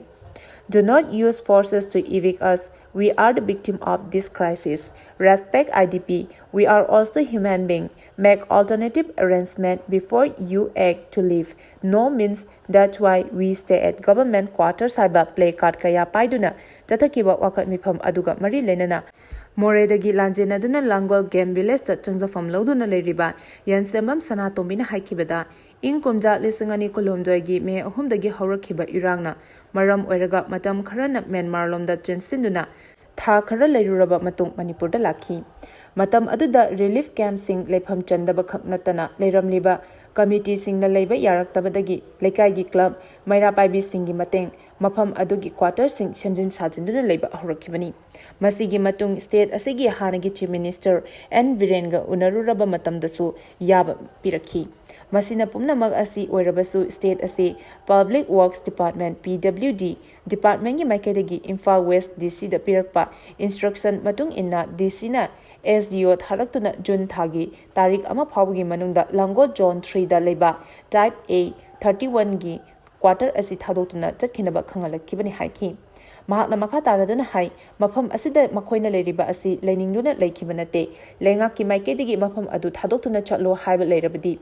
Do not use forces to evict us. We are the victim of this crisis. Respect IDP. We are also human being. Make alternative arrangement before you act to leave. No means that's why we stay at government quarters ꯍꯥꯏꯕ placard ꯀꯌꯥ ꯄꯥꯏꯗꯨꯅ ꯆꯠꯊꯈꯤꯕ ꯋꯥꯀꯠ ꯃꯤꯐꯝ ꯑꯗꯨꯒ ꯃꯔꯤ ꯂꯩꯅꯅ ꯃꯣꯔꯦꯗꯒꯤ ꯂꯥꯟꯖꯦꯟꯅꯗꯨꯅ ꯂꯥꯡꯒꯣꯜ game ꯚꯤꯂꯦꯖꯇ ꯆꯪꯖꯐꯝ ꯂꯧꯗꯨꯅ ꯂꯩꯔꯤꯕ ꯌꯦꯟꯁꯦꯝꯕꯝ ꯁꯅꯥꯇꯣꯝꯕꯤꯅ ꯍꯥꯏꯈꯤꯕꯗ, ꯏꯪ ꯀꯨꯝꯖꯥ ꯂꯤꯁꯤꯡ ꯑꯅꯤ ꯀꯨꯟꯍꯨꯝꯗꯣꯏꯒꯤ ꯃꯦ ꯑꯍꯨꯝꯗꯒꯤ ꯍꯧꯔꯛꯈꯤꯕ ꯏꯔꯥꯡꯅ ꯃꯔꯝ ꯑꯣꯏꯔꯒ ꯃꯇꯝ ꯈꯔꯅ ꯃ꯭ꯌꯥꯟꯃꯥꯔ ꯂꯣꯝꯗ ꯆꯦꯟꯁꯤꯟꯗꯨꯅ ꯊꯥ ꯈꯔ ꯂꯩꯔꯨꯔꯕ ꯃꯇꯨꯡ ꯃꯅꯤꯄꯨꯔꯗ ꯂꯥꯛꯈꯤ꯫ ꯃꯇꯝ ꯑꯗꯨꯗ relief campꯁꯤꯡ ꯂꯩꯐꯝ ꯆꯟꯗꯕ ꯈꯛ ꯅꯠꯇꯅ ꯂꯩꯔꯝꯂꯤꯕ committeeꯁꯤꯡꯅ ꯂꯩꯕ ꯌꯥꯔꯛꯇꯕꯗꯒꯤ ꯂꯩꯀꯥꯏꯒꯤ club, ꯃꯩꯔꯥ ꯄꯥꯏꯕꯤꯁꯤꯡꯒꯤ ꯃꯇꯦꯡ ꯃꯐꯝ ꯑꯗꯨꯒꯤ quarterꯁꯤꯡ ꯁꯦꯝꯖꯤꯟ ꯁꯥꯖꯤꯟꯗꯨꯅ ꯂꯩꯕ ꯍꯧꯔꯛꯈꯤꯕꯅꯤ꯫ ꯃꯁꯤꯒꯤ ꯃꯇꯨꯡ state ꯑꯁꯤꯒꯤ ꯍꯥꯟꯅꯒꯤ Chief Minister N ꯕꯤꯔꯦꯟꯒ ꯎꯅꯔꯨꯔꯕ ꯃꯇꯝꯗꯁꯨ ꯌꯥꯕ ꯄꯤꯔꯛꯈꯤ꯫ ꯃꯁꯤꯅ ꯄꯨꯝꯅꯃꯛ ꯑꯁꯤ ꯑꯣꯏꯔꯕꯁꯨ state ꯑꯁꯤ Public Works Department, PWD departmentꯀꯤ ꯃꯥꯏꯀꯩꯗꯒꯤ ꯏꯝꯐꯥꯜ West DCꯗ ꯄꯤꯔꯛꯄ instruction ꯃꯇꯨꯡ ꯏꯟꯅ DCꯅ SDO ꯊꯥꯔꯛꯇꯨꯅ ꯖꯨꯟ ꯊꯥꯒꯤ ꯇꯥꯔꯤꯛ ꯑꯃ ꯐꯥꯎꯕꯒꯤ ꯃꯅꯨꯡꯗ ꯂꯥꯡꯒꯣꯜ Zone threeꯗ ꯂꯩꯕ Type A thirty oneꯒꯤ quarter ꯑꯁꯤ ꯊꯥꯗꯣꯛꯇꯨꯅ ꯆꯠꯈꯤꯅꯕ ꯈꯪꯍꯜꯂꯛꯈꯤꯕꯅꯤ ꯍꯥꯏꯈꯤ꯫ ꯃꯍꯥꯛꯅ ꯃꯈꯥ ꯇꯥꯔꯗꯨꯅ ꯍꯥꯏ, ꯃꯐꯝ ꯑꯁꯤꯗ ꯃꯈꯣꯏꯅ ꯂꯩꯔꯤꯕ ꯑꯁꯤ ꯂꯩꯅꯤꯡꯗꯨꯅ ꯂꯩꯈꯤꯕ ꯅꯠꯇꯦ꯫ ꯂꯩꯉꯥꯛꯀꯤ ꯃꯥꯏꯀꯩꯗꯒꯤ ꯃꯐꯝ ꯑꯗꯨ ꯊꯥꯗꯣꯛꯇꯨꯅ ꯆꯠꯂꯣ ꯍꯥꯏꯕ ꯂꯩꯔꯕꯗꯤ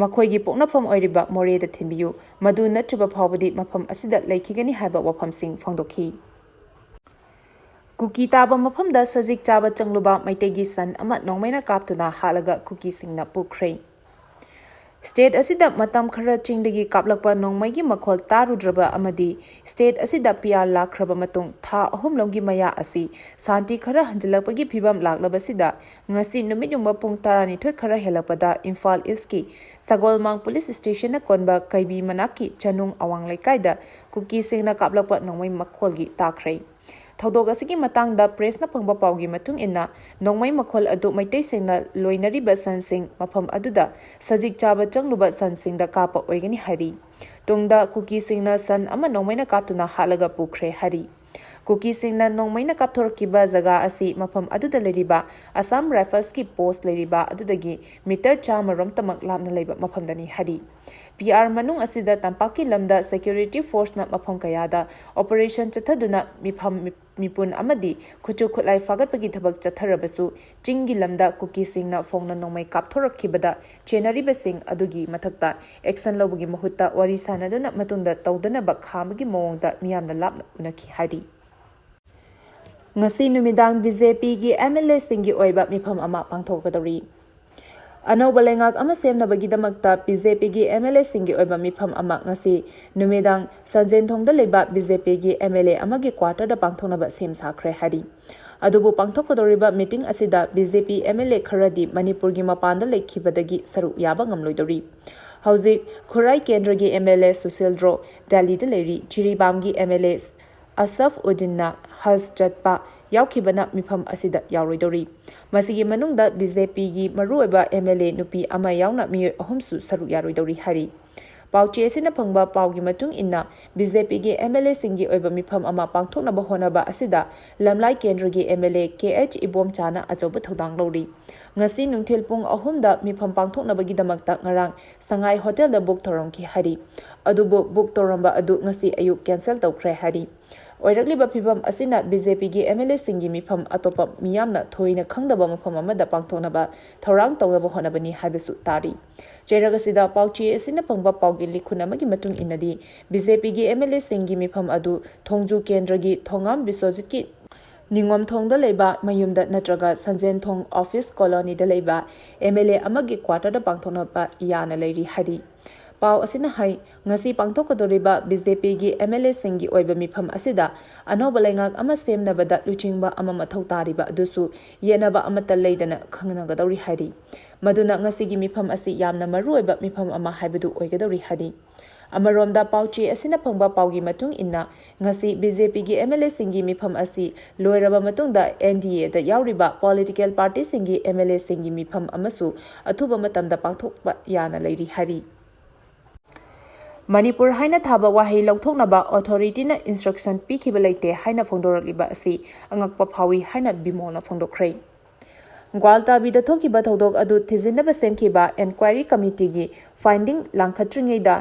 ꯃꯈꯣꯏꯒꯤ ꯄꯣꯛꯅꯐꯝ ꯑꯣꯏꯔꯤꯕ ꯃꯣꯔꯦꯗ ꯊꯤꯟꯕꯤꯌꯨ꯫ ꯃꯗꯨ ꯅꯠꯇ꯭ꯔꯕ ꯐꯥꯎꯕꯗꯤ ꯃꯐꯝ ꯑꯁꯤꯗ ꯂꯩꯈꯤꯒꯅꯤ ꯍꯥꯏꯕ ꯋꯥꯐꯝꯁꯤꯡ ꯐꯣꯡꯗꯣꯛꯈꯤ꯫ ꯀꯨꯀꯤ ꯇꯥꯕ ꯃꯐꯝꯗ ꯁꯖꯤꯛ ꯆꯥꯕ ꯆꯪꯂꯨꯕ ꯃꯩꯇꯩꯒꯤ ꯁꯟ ꯑꯃ ꯅꯣꯡꯃꯩꯅ ꯀꯥꯞꯇꯨꯅ ꯍꯥꯠꯂꯒ ꯀꯨꯀꯤꯁꯤꯡꯅ ꯄꯨꯈ꯭ꯔꯦ꯫ ꯁ꯭ꯇꯦꯠ ꯑꯁꯤꯗ ꯃꯇꯝ ꯈꯔ ꯆꯤꯡꯗꯒꯤ ꯀꯥꯞꯂꯛꯄ ꯅꯣꯡꯃꯩꯒꯤ ꯃꯈꯣꯜ ꯇꯥꯔꯨꯗ꯭ꯔꯕ ꯑꯃꯗꯤ ꯁ꯭ꯇꯦꯠ ꯑꯁꯤꯗ ꯄꯤ ꯑꯥꯔ ꯂꯥꯛꯈ꯭ꯔꯕ ꯃꯇꯨꯡ ꯊꯥ ꯑꯍꯨꯝ ꯂꯣꯝꯒꯤ ꯃꯌꯥ ꯑꯁꯤ ꯁꯥꯟꯇꯤ ꯈꯔ ꯍꯟꯖꯤꯜꯂꯛꯄꯒꯤ ꯐꯤꯕꯝ ꯂꯥꯛꯂꯕꯁꯤꯗ, ꯉꯁꯤ ꯅꯨꯃꯤꯠ ꯌꯨꯡꯕ ꯄꯨꯡ ꯇꯔꯥꯅꯤꯊꯣꯏ ꯈꯔ ꯍꯦꯜꯂꯛꯄꯗ ꯏꯝꯐꯥꯜ ꯏꯁꯀꯤ ꯁꯒꯣꯜꯃꯥꯡ ꯄꯨꯂꯤꯁ ꯁ꯭ꯇꯦꯁꯟꯅ ꯀꯣꯟꯕ ꯀꯩꯕꯤ ꯃꯅꯥꯛꯀꯤ ꯆꯅꯨꯡ ꯑꯋꯥꯡ ꯂꯩꯀꯥꯏꯗ ꯀꯨꯀꯤꯁꯤꯡꯅ ꯀꯥꯞꯂꯛꯄ ꯅꯣꯡꯃꯩ ꯃꯈꯣꯜꯒꯤ ꯇꯥꯈ꯭ꯔꯦ꯫ ꯊꯧꯗꯣꯛ ꯑꯁꯤꯒꯤ ꯃꯇꯥꯡꯗ ꯄ꯭ꯔꯦꯁꯅ ꯐꯪꯕ ꯄꯥꯎꯒꯤ ꯃꯇꯨꯡ ꯏꯟꯅ, ꯅꯣꯡꯃꯩ ꯃꯈꯣꯜ ꯑꯗꯨ ꯃꯩꯇꯩꯁꯤꯡꯅ ꯂꯣꯏꯅꯔꯤꯕ ꯁꯟꯁꯤꯡ ꯃꯐꯝ ꯑꯗꯨꯗ ꯁꯖꯤꯛ ꯆꯥꯕ ꯆꯪꯂꯨꯕ ꯁꯟꯁꯤꯡꯗ ꯀꯥꯞꯄ ꯑꯣꯏꯒꯅꯤ ꯍꯥꯏꯔꯤ꯫ ꯇꯨꯡꯗ ꯀꯨꯀꯤꯁꯤꯡꯅ ꯁꯟ ꯑꯃ ꯅꯣꯡꯃꯩꯅ ꯀꯥꯞꯇꯨꯅ ꯍꯥꯠꯂꯒ ꯄꯨꯈ꯭ꯔꯦ ꯍꯥꯏꯔꯤ꯫ ꯀꯨꯀꯤꯁꯤꯡꯅ ꯅꯣꯡꯃꯩꯅ ꯀꯥꯞꯊꯣꯔꯛꯈꯤꯕ ꯖꯒꯥ ꯑꯁꯤ ꯃꯐꯝ ꯑꯗꯨꯗ ꯂꯩꯔꯤꯕ ꯑꯁꯥꯝ ꯔꯥꯏꯐꯜꯁꯀꯤ ꯄꯣꯁ ꯂꯩꯔꯤꯕ ꯑꯗꯨꯗꯒꯤ ꯃꯤꯇꯔ ꯆꯥꯝꯃ ꯔꯣꯝꯇꯃꯛ ꯂꯥꯞꯅ ꯂꯩꯕ ꯃꯐꯝꯗꯅꯤ ꯍꯥꯏꯔꯤ꯫ ꯄꯤ ꯑꯥꯔ ꯃꯅꯨꯡ ꯑꯁꯤꯗ ꯇꯝꯄꯥꯛꯀꯤ ꯂꯝꯗ ꯁꯦꯀ꯭ꯌꯨꯔꯤꯇꯤ ꯐꯣꯔꯁꯅ ꯃꯐꯝ ꯀꯌꯥꯗ ꯑꯣꯄꯔꯦꯁꯟ ꯆꯠꯊꯗꯨꯅ ꯃꯤꯐꯝ ꯃꯤꯄꯨꯟ ꯑꯃꯗꯤ ꯈꯨꯠꯁꯨ ꯈꯨꯠꯂꯥꯏ ꯐꯥꯒꯠꯄꯒꯤ ꯊꯕꯛ ꯆꯠꯊꯔꯕꯁꯨ, ꯆꯤꯡꯒꯤ ꯂꯝꯗ ꯀꯨꯀꯤꯁꯤꯡꯅ ꯐꯣꯡꯅ ꯅꯣꯡꯃꯩ ꯀꯥꯞꯊꯣꯔꯛꯈꯤꯕꯗ ꯆꯦꯟꯅꯔꯤꯕꯁꯤꯡ ꯑꯗꯨꯒꯤ ꯃꯊꯛꯇ ꯑꯦꯛꯁꯟ ꯂꯧꯕꯒꯤ ꯃꯍꯨꯠꯇ ꯋꯥꯔꯤ ꯁꯥꯟꯅꯗꯨꯅ ꯃꯇꯨꯡꯗ ꯇꯧꯗꯅꯕ ꯈꯥꯝꯕꯒꯤ ꯃꯑꯣꯡꯗ ꯃꯤꯌꯥꯝꯅ ꯂꯥꯞꯅ ꯎꯅꯈꯤ ꯍꯥꯏꯔꯤ꯫ ꯉꯁꯤ ꯅꯨꯃꯤꯗꯥꯡ ꯕꯤ ꯖꯦ ꯄꯤꯒꯤ ꯑꯦꯝ ꯑꯦꯜ ꯑꯦꯁꯤꯡꯒꯤ ꯑꯣꯏꯕ ꯃꯤꯐꯝ ꯑꯃ ꯄꯥꯡꯊꯣꯛꯀꯗꯧꯔꯤ꯫ ꯑꯅꯧꯕ ꯂꯩꯉꯥꯛ ꯑꯃ ꯁꯦꯝꯅꯕꯒꯤꯗꯃꯛꯇ ꯕꯤ ꯖꯦ ꯄꯤꯒꯤ ꯑꯦꯝ ꯑꯦꯜ ꯑꯦꯁꯤꯡꯒꯤ ꯑꯣꯏꯕ ꯃꯤꯐꯝ ꯑꯃ ꯉꯁꯤ ꯅꯨꯃꯤꯗꯥꯡ ꯁꯟꯖꯦꯟꯊꯣꯡꯗ ꯂꯩꯕ ꯕꯤ ꯖꯦ ꯄꯤꯒꯤ ꯑꯦꯝ ꯑꯦꯜ ꯑꯦ ꯑꯃꯒꯤ ꯀ꯭ꯋꯥꯇꯔꯗ ꯄꯥꯡꯊꯣꯛꯅꯕ ꯁꯦꯝ ꯁꯥꯈ꯭ꯔꯦ ꯍꯥꯏꯔꯤ꯫ ꯑꯗꯨꯕꯨ ꯄꯥꯡꯊꯣꯛꯀꯗꯧꯔꯤꯕ ꯃꯤꯇꯤꯡ ꯑꯁꯤꯗ B J P M L ꯑꯦ ꯈꯔꯗꯤ ꯃꯅꯤꯄꯨꯔꯒꯤ ꯃꯄꯥꯟꯗ ꯂꯩꯈꯤꯕꯗꯒꯤ ꯁꯔꯨꯛ ꯌꯥꯕ ꯉꯝꯂꯣꯏꯗꯧꯔꯤ꯫ ꯍꯧꯖꯤꯛ ꯈꯨꯔꯥꯏ ꯀꯦꯟꯗ꯭ꯔꯒꯤ ꯑꯦꯝ ꯑꯦꯜ ꯑꯦ ꯁꯨꯁꯤꯜꯗ꯭ꯔꯣ ꯗꯦꯜꯂꯤꯗ ꯂꯩꯔꯤ꯫ ꯖꯤꯔꯤꯕꯥꯝꯒꯤ ꯑꯦꯝ ꯑꯦꯜ ꯑꯦ ꯑꯁꯐ ꯎꯗꯤꯟꯅ ꯍꯖ ꯆꯠꯄ ꯌꯥꯎꯈꯤꯕꯅ ꯃꯤꯐꯝ ꯑꯁꯤꯗ ꯌꯥꯎꯔꯣꯏꯗꯧꯔꯤ꯫ ꯃꯁꯤꯒꯤ ꯃꯅꯨꯡꯗ ꯕꯤ ꯖꯦ ꯄꯤꯒꯤ ꯃꯔꯨꯑꯣꯏꯕ ꯑꯦꯝ ꯑꯦꯜ ꯑꯦ ꯅꯨꯄꯤ ꯑꯃ ꯌꯥꯎꯅ ꯃꯤꯑꯣꯏ ꯑꯍꯨꯝꯁꯨ ꯁꯔꯨꯛ ꯌꯥꯔꯣꯏꯗꯧꯔꯤ ꯍꯥꯏꯔꯤ꯫ ꯄꯥꯎꯆꯦ ꯑꯁꯤꯅ ꯐꯪꯕ ꯄꯥꯎꯒꯤ ꯃꯇꯨꯡ ꯏꯟꯅ, ꯕꯤ ꯖꯦ ꯄꯤꯒꯤ ꯑꯦꯝ ꯑꯦꯜ ꯑꯦꯁꯤꯡꯒꯤ ꯑꯣꯏꯕ ꯃꯤꯐꯝ ꯑꯃ ꯄꯥꯡꯊꯣꯛꯅꯕ ꯍꯣꯠꯅꯕ ꯑꯁꯤꯗ ꯂꯝꯂꯥꯏ ꯀꯦꯟꯗ꯭ꯔꯒꯤ M L A K H ꯏꯕꯣꯝꯆꯥꯅ ꯑꯆꯧꯕ ꯊꯧꯗꯥꯡ ꯂꯧꯔꯤ꯫ ꯉꯁꯤ ꯅꯨꯡꯊꯤꯜ ꯄꯨꯡ ꯑꯍꯨꯝꯗ ꯃꯤꯐꯝ ꯄꯥꯡꯊꯣꯛꯅꯕꯒꯤꯗꯃꯛꯇ ꯉꯔꯥꯡ ꯁꯉꯥꯏ ꯍꯣꯇꯦꯜꯗ ꯕꯨꯛ ꯇꯧꯔꯝꯈꯤ ꯍꯥꯏꯔꯤ꯫ ꯑꯗꯨꯕꯨ ꯕꯨꯛ ꯇꯧꯔꯝꯕ ꯑꯗꯨ ꯉꯁꯤ ꯑꯌꯨꯛ ꯀꯦꯟꯁꯦꯜ ꯇꯧꯈ꯭ꯔꯦ ꯍꯥꯏꯔꯤ꯫ ꯑꯣꯏꯔꯛꯂꯤꯕ ꯐꯤꯕꯝ ꯑꯁꯤꯅ ꯕꯤ ꯖꯦ ꯄꯤꯒꯤ ꯑꯦꯝ ꯑꯦꯜ ꯑꯦꯁꯤꯡꯒꯤ ꯃꯤꯐꯝ ꯑꯇꯣꯞꯄ ꯃꯤꯌꯥꯝꯅ ꯊꯣꯏꯅ ꯈꯪꯗꯕ ꯃꯐꯝ ꯑꯃꯗ ꯄꯥꯡꯊꯣꯛꯅꯕ ꯊꯧꯔꯥꯡ ꯇꯧꯅꯕ ꯍꯣꯠꯅꯕꯅꯤ ꯍꯥꯏꯕꯁꯨ ꯇꯥꯔꯤ꯫ ꯆꯩꯔꯛ ꯑꯁꯤꯗ ꯄꯥꯎꯆꯦ ꯑꯁꯤꯅ ꯐꯪꯕ ꯄꯥꯎꯒꯤ ꯂꯤꯈꯨꯟ ꯑꯃꯒꯤ ꯃꯇꯨꯡ ꯏꯟꯅꯗꯤ, ꯕꯤ ꯖꯦ ꯄꯤꯒꯤ ꯑꯦꯝ ꯑꯦꯜ ꯑꯦꯁꯤꯡꯒꯤ ꯃꯤꯐꯝ ꯑꯗꯨ ꯊꯣꯡꯖꯨ ꯀꯦꯟꯗ꯭ꯔꯒꯤ ꯊꯣꯉꯥꯝ ꯕꯤꯁ꯭ꯋꯖꯤꯠꯀꯤ ꯅꯤꯡꯉꯣꯝꯊꯣꯡꯗ ꯂꯩꯕ ꯃꯌꯨꯝꯗ ꯅꯠꯇ꯭ꯔꯒ ꯁꯟꯖꯦꯟꯊꯣꯡ ꯑꯣꯐꯤꯁ ꯀꯣꯂꯣꯅꯤꯗ ꯂꯩꯕ ꯑꯦꯝ ꯑꯦꯜ ꯑꯦ ꯑꯃꯒꯤ ꯀ꯭ꯋꯥꯇꯔꯗ ꯄꯥꯡꯊꯣꯛꯅꯕ ꯌꯥꯅ ꯂꯩꯔꯤ ꯍꯥꯏꯔꯤ꯫ ꯄꯥꯎ ꯑꯁꯤꯅ ꯍꯥꯏ, ꯉꯁꯤ ꯄꯥꯡꯊꯣꯛꯀꯗꯧꯔꯤꯕ ꯕꯤ ꯖꯦ ꯄꯤꯒꯤ ꯑꯦꯝ ꯑꯦꯜ ꯑꯦꯁꯤꯡꯒꯤ ꯑꯣꯏꯕ ꯃꯤꯐꯝ ꯑꯁꯤꯗ ꯑꯅꯧꯕ ꯂꯩꯉꯥꯛ ꯑꯃ ꯁꯦꯝꯅꯕꯗ ꯂꯨꯆꯤꯡꯕ ꯑꯃ ꯃꯊꯧ ꯇꯥꯔꯤꯕ ꯑꯗꯨꯁꯨ ꯌꯦꯠꯅꯕ ꯑꯃꯠꯇ ꯂꯩꯗꯅ ꯈꯪꯅꯒꯗꯧꯔꯤ ꯍꯥꯏꯔꯤ꯫ ꯃꯗꯨꯅ ꯉꯁꯤꯒꯤ ꯃꯤꯐꯝ ꯑꯁꯤ ꯌꯥꯝꯅ ꯃꯔꯨꯑꯣꯏꯕ ꯃꯤꯐꯝ ꯑꯃ ꯍꯥꯏꯕꯗꯨ ꯑꯣꯏꯒꯗꯧꯔꯤ ꯍꯥꯏꯔꯤ꯫ ꯑꯃꯔꯣꯝꯗ ꯄꯥꯎꯆꯦ ꯑꯁꯤꯅ ꯐꯪꯕ ꯄꯥꯎꯒꯤ ꯃꯇꯨꯡ ꯏꯟꯅ, ꯉꯁꯤ ꯕꯤ ꯖꯦ ꯄꯤꯒꯤ ꯑꯦꯝ ꯑꯦꯜ ꯑꯦꯁꯤꯡꯒꯤ ꯃꯤꯐꯝ ꯑꯁꯤ ꯂꯣꯏꯔꯕ ꯃꯇꯨꯡꯗ ꯑꯦꯟ ꯗꯤ ꯑꯦꯗ ꯌꯥꯎꯔꯤꯕ ꯄꯣꯂꯤꯇꯤꯀꯦꯜ ꯄꯥꯔꯇꯤꯁꯤꯡꯒꯤ ꯑꯦꯝ ꯑꯦꯜ ꯑꯦꯁꯤꯡꯒꯤ ꯃꯤꯐꯝ ꯑꯃꯁꯨ ꯑꯊꯨꯕ ꯃꯇꯝꯗ ꯄꯥꯡꯊꯣꯛꯄ ꯌꯥꯅ ꯂꯩꯔꯤ ꯍꯥꯏꯔꯤ꯫ ꯃꯅꯤꯄꯨꯔ ꯍꯥꯏꯅ ꯊꯥꯕ ꯋꯥꯍꯩ ꯂꯧꯊꯣꯛꯅꯕ ꯑꯣꯊꯣꯔꯤꯇꯤꯅ ꯏꯟꯁꯇ꯭ꯔꯛꯁꯟ ꯄꯤꯈꯤꯕ ꯂꯩꯇꯦ ꯍꯥꯏꯅ ꯐꯣꯡꯗꯣꯔꯛꯂꯤꯕ ꯑꯁꯤ ꯑꯉꯛꯄ ꯐꯥꯎꯏ ꯍꯥꯏꯅ ꯕꯤꯃꯣꯜꯅ ꯐꯣꯡꯗꯣꯛꯈ꯭ꯔꯦ꯫ ꯒ꯭ꯋꯥꯜꯇꯥꯕꯤꯗ ꯊꯣꯛꯈꯤꯕ ꯊꯧꯗꯣꯛ ꯑꯗꯨ ꯊꯤꯖꯤꯟꯅꯕ ꯁꯦꯝꯈꯤꯕ ꯏꯟꯀ꯭ꯋꯥꯏꯔꯤ ꯀꯃꯤꯇꯤꯒꯤ ꯐꯥꯏꯟꯗꯤꯡ ꯂꯥꯡꯈꯠꯇ꯭ꯔꯤꯉꯩꯗ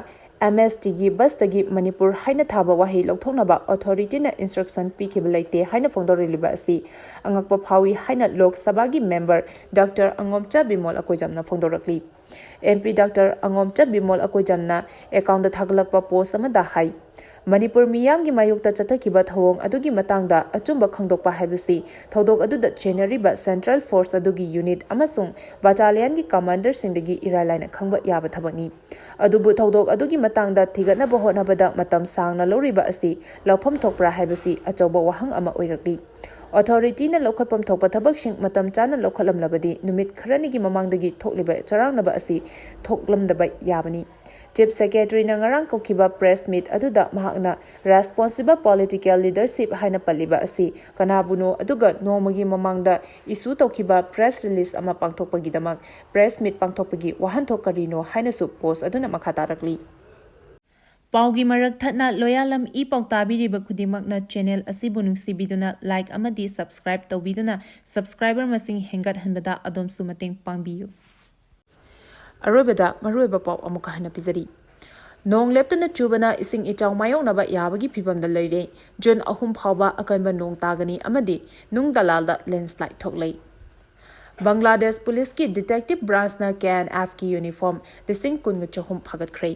ꯑꯦꯝ ꯑꯦꯁ ꯇꯤꯒꯤ ꯕꯁꯇꯒꯤ ꯃꯅꯤꯄꯨꯔ ꯍꯥꯏꯅ ꯊꯥꯕ ꯋꯥꯍꯩ ꯂꯧꯊꯣꯛꯅꯕ ꯑꯣꯊꯣꯔꯤꯇꯤꯅ ꯏꯟꯁꯇ꯭ꯔꯛꯁꯟ ꯄꯤꯈꯤꯕ ꯂꯩꯇꯦ ꯍꯥꯏꯅ ꯐꯣꯡꯗꯣꯔꯛꯂꯤꯕ ꯑꯁꯤ ꯑꯉꯛꯄ ꯐꯥꯎꯏ ꯍꯥꯏꯅ ꯂꯣꯛ ꯁꯚꯥꯒꯤ ꯃꯦꯝꯕꯔ ꯗꯥꯛꯇꯔ ꯑꯉꯣꯝꯆꯥ ꯕꯤꯃꯣꯜ ꯑꯀꯣꯏꯖꯝꯅ ꯐꯣꯡꯗꯣꯔꯛꯂꯤ꯫ M P doctor Angomcha Bimol ꯑꯀꯣꯏꯖꯝꯅ ꯑꯦꯀꯥꯎꯟꯗ ꯊꯥꯒꯠꯂꯛꯄ ꯄꯣꯁ ꯑꯃꯗ ꯍꯥꯏ, ꯃꯅꯤꯄꯨꯔ ꯃꯤꯌꯥꯝꯒꯤ ꯃꯥꯌꯣꯛꯇ ꯆꯠꯊꯈꯤꯕ ꯊꯧꯑꯣꯡ ꯑꯗꯨꯒꯤ ꯃꯇꯥꯡꯗ ꯑꯆꯨꯝꯕ ꯈꯪꯗꯣꯛꯄ ꯍꯥꯏꯕꯁꯤ ꯊꯧꯗꯣꯛ ꯑꯗꯨꯗ ꯆꯦꯟꯅꯔꯤꯕ ꯁꯦꯟꯇ꯭ꯔꯦꯜ ꯐꯣꯔꯁ ꯑꯗꯨꯒꯤ ꯌꯨꯅꯤꯠ ꯑꯃꯁꯨꯡ ꯕꯥꯇꯥꯂꯤꯌꯟꯒꯤ ꯀꯃꯥꯟꯗꯔꯁꯤꯡꯗꯒꯤ ꯏꯔꯥꯏ ꯂꯥꯏꯅ ꯈꯪꯕ ꯌꯥꯕ ꯊꯕꯛꯅꯤ꯫ ꯑꯗꯨꯕꯨ ꯊꯧꯗꯣꯛ ꯑꯗꯨꯒꯤ ꯃꯇꯥꯡꯗ ꯊꯤꯒꯠꯅꯕ ꯍꯣꯠꯅꯕꯗ ꯃꯇꯝ ꯁꯥꯡꯅ ꯂꯧꯔꯤꯕ ꯑꯁꯤ ꯂꯧꯐꯝ ꯊꯣꯛꯄ꯭ꯔꯥ ꯍꯥꯏꯕꯁꯤ ꯑꯆꯧꯕ ꯋꯥꯍꯪ ꯑꯃ ꯑꯣꯏꯔꯛꯂꯤ꯫ ꯑꯣꯊꯣꯔꯤꯇꯤꯅ ꯂꯧꯈꯠꯐꯝ ꯊꯣꯛꯄ ꯊꯕꯛꯁꯤꯡ ꯃꯇꯝ ꯆꯥꯅ ꯂꯧꯈꯠꯂꯝꯂꯕꯗꯤ ꯅꯨꯃꯤꯠ ꯈꯔꯅꯤꯒꯤ ꯃꯃꯥꯡꯗꯒꯤ ꯊꯣꯛꯂꯤꯕ ꯆꯔꯥꯡꯅꯕ ꯑꯁꯤ ꯊꯣꯛꯂꯝꯗꯕ ꯌꯥꯕꯅꯤ꯫ ꯆꯤꯐ ꯁꯦꯀ꯭ꯔꯦꯇꯔꯤꯅ ꯉꯔꯥꯡ ꯀꯧꯈꯤꯕ ꯄ꯭ꯔꯦꯁ ꯃꯤꯠ ꯑꯗꯨꯗ ꯃꯍꯥꯛꯅ ꯔꯦꯁꯄꯣꯟꯁꯤꯕꯜ ꯄꯣꯂꯤꯇꯤꯀꯦꯜ ꯂꯤꯗꯔꯁꯤꯞ ꯍꯥꯏꯅ ꯄꯜꯂꯤꯕ ꯑꯁꯤ ꯀꯅꯥꯕꯨꯅꯣ, ꯑꯗꯨꯒ ꯅꯣꯡꯃꯒꯤ ꯃꯃꯥꯡꯗ ꯏꯁꯨ ꯇꯧꯈꯤꯕ ꯄ꯭ꯔꯦꯁ ꯔꯤꯂꯤꯖ ꯑꯃ ꯄꯥꯡꯊꯣꯛꯄꯒꯤꯗꯃꯛ ꯄ꯭ꯔꯦꯁ ꯃꯤꯠ ꯄꯥꯡꯊꯣꯛꯄꯒꯤ ꯋꯥꯍꯟꯊꯣꯛ ꯀꯔꯤꯅꯣ ꯍꯥꯏꯅꯁꯨ ꯄꯣꯁ ꯑꯗꯨꯅ ꯃꯈꯥ ꯇꯥꯔꯛꯂꯤ꯫ ꯄꯥꯎꯒꯤ ꯃꯔꯛ ꯊꯠꯅ ꯂꯣꯌꯥꯂꯝ ꯏ ꯄꯥꯎ ꯇꯥꯕꯤꯔꯤꯕ ꯈꯨꯗꯤꯡꯃꯛꯅ ꯆꯦꯅꯦꯜ ꯑꯁꯤꯕꯨ ꯅꯨꯡꯁꯤꯕꯤꯗꯨꯅ ꯂꯥꯏꯛ ꯑꯃꯗꯤ ꯁꯕꯁꯀ꯭ꯔꯥꯏꯕ ꯇꯧꯕꯤꯗꯨꯅ ꯁꯕꯁꯀ꯭ꯔꯥꯏꯕꯔ ꯃꯁꯤꯡ ꯍꯦꯟꯒꯠꯍꯟꯕꯗ ꯑꯗꯣꯝꯁꯨ ꯃꯇꯦꯡ ꯄꯥꯡꯕꯤꯌꯨ꯫ ꯑꯔꯣꯏꯕꯗ ꯃꯔꯨꯑꯣꯏꯕ ꯄꯥꯎ ꯑꯃꯨꯛꯀ ꯍꯟꯅ ꯄꯤꯖꯔꯤ꯫ ꯅꯣꯡ ꯂꯦꯞꯇꯅ ꯆꯨꯕꯅ ꯏꯁꯤꯡ ꯏꯆꯥꯎ ꯃꯥꯌꯣꯛꯅꯕ ꯌꯥꯕꯒꯤ ꯐꯤꯚꯝꯗ ꯂꯩꯔꯦ꯫ ꯖꯨꯟ ꯑꯍꯨꯝ ꯐꯥꯎꯕ ꯑꯀꯟꯕ ꯅꯣꯡ ꯇꯥꯒꯅꯤ ꯑꯃꯗꯤ ꯅꯨꯡ ꯗꯂꯥꯜꯗ ꯂꯦꯟꯁꯂꯥꯏꯗ ꯊꯣꯛꯂꯦ꯫ ꯕꯪꯒ꯭ꯂꯥꯗꯦꯁ ꯄꯨꯂꯤꯁꯀꯤ ꯗꯤꯇꯦꯛꯇꯤꯚ ꯕ꯭ꯔꯥꯟꯁꯅ ꯀꯦ ꯑꯦꯟ ꯑꯦꯐꯀꯤ ꯌꯨꯅꯤꯐꯣꯔꯝ ꯂꯤꯁꯤꯡ ꯀꯨꯟꯒ ꯆꯍꯨꯝ ꯐꯥꯒꯠꯈ꯭ꯔꯦ꯫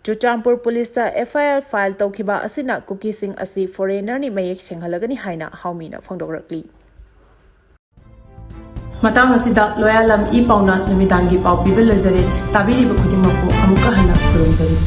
ꯆꯨꯔꯆꯥꯟꯄꯨꯔ ꯄꯨꯂꯤꯁꯇ ꯑꯦꯐ ꯑꯥꯏ ꯑꯥꯔ ꯐꯥꯏꯜ ꯇꯧꯈꯤꯕ ꯑꯁꯤꯅ ꯀꯨꯀꯤꯁꯤꯡ ꯑꯁꯤ ꯐꯣꯔꯦꯅꯔꯅꯤ ꯃꯌꯦꯛ ꯁꯦꯡꯍꯜꯂꯒꯅꯤ ꯍꯥꯏꯅ ꯍꯥꯎꯃꯤꯅ ꯐꯣꯡꯗꯣꯛꯂꯛꯂꯤ꯫ ꯃꯇꯥꯡ ꯑꯁꯤꯗ ꯂꯣꯌꯥꯂꯝ ꯏ ꯄꯥꯎꯅ ꯅꯨꯃꯤꯗꯥꯡꯒꯤ ꯄꯥꯎ ꯄꯤꯕ ꯂꯣꯏꯖꯔꯦ꯫ ꯇꯥꯕꯤꯔꯤꯕ ꯈꯨꯗꯤꯡꯃꯛꯄꯨ ꯑꯃꯨꯛꯀ ꯍꯟꯅ ꯈꯨꯔꯨꯝꯖꯔꯤ꯫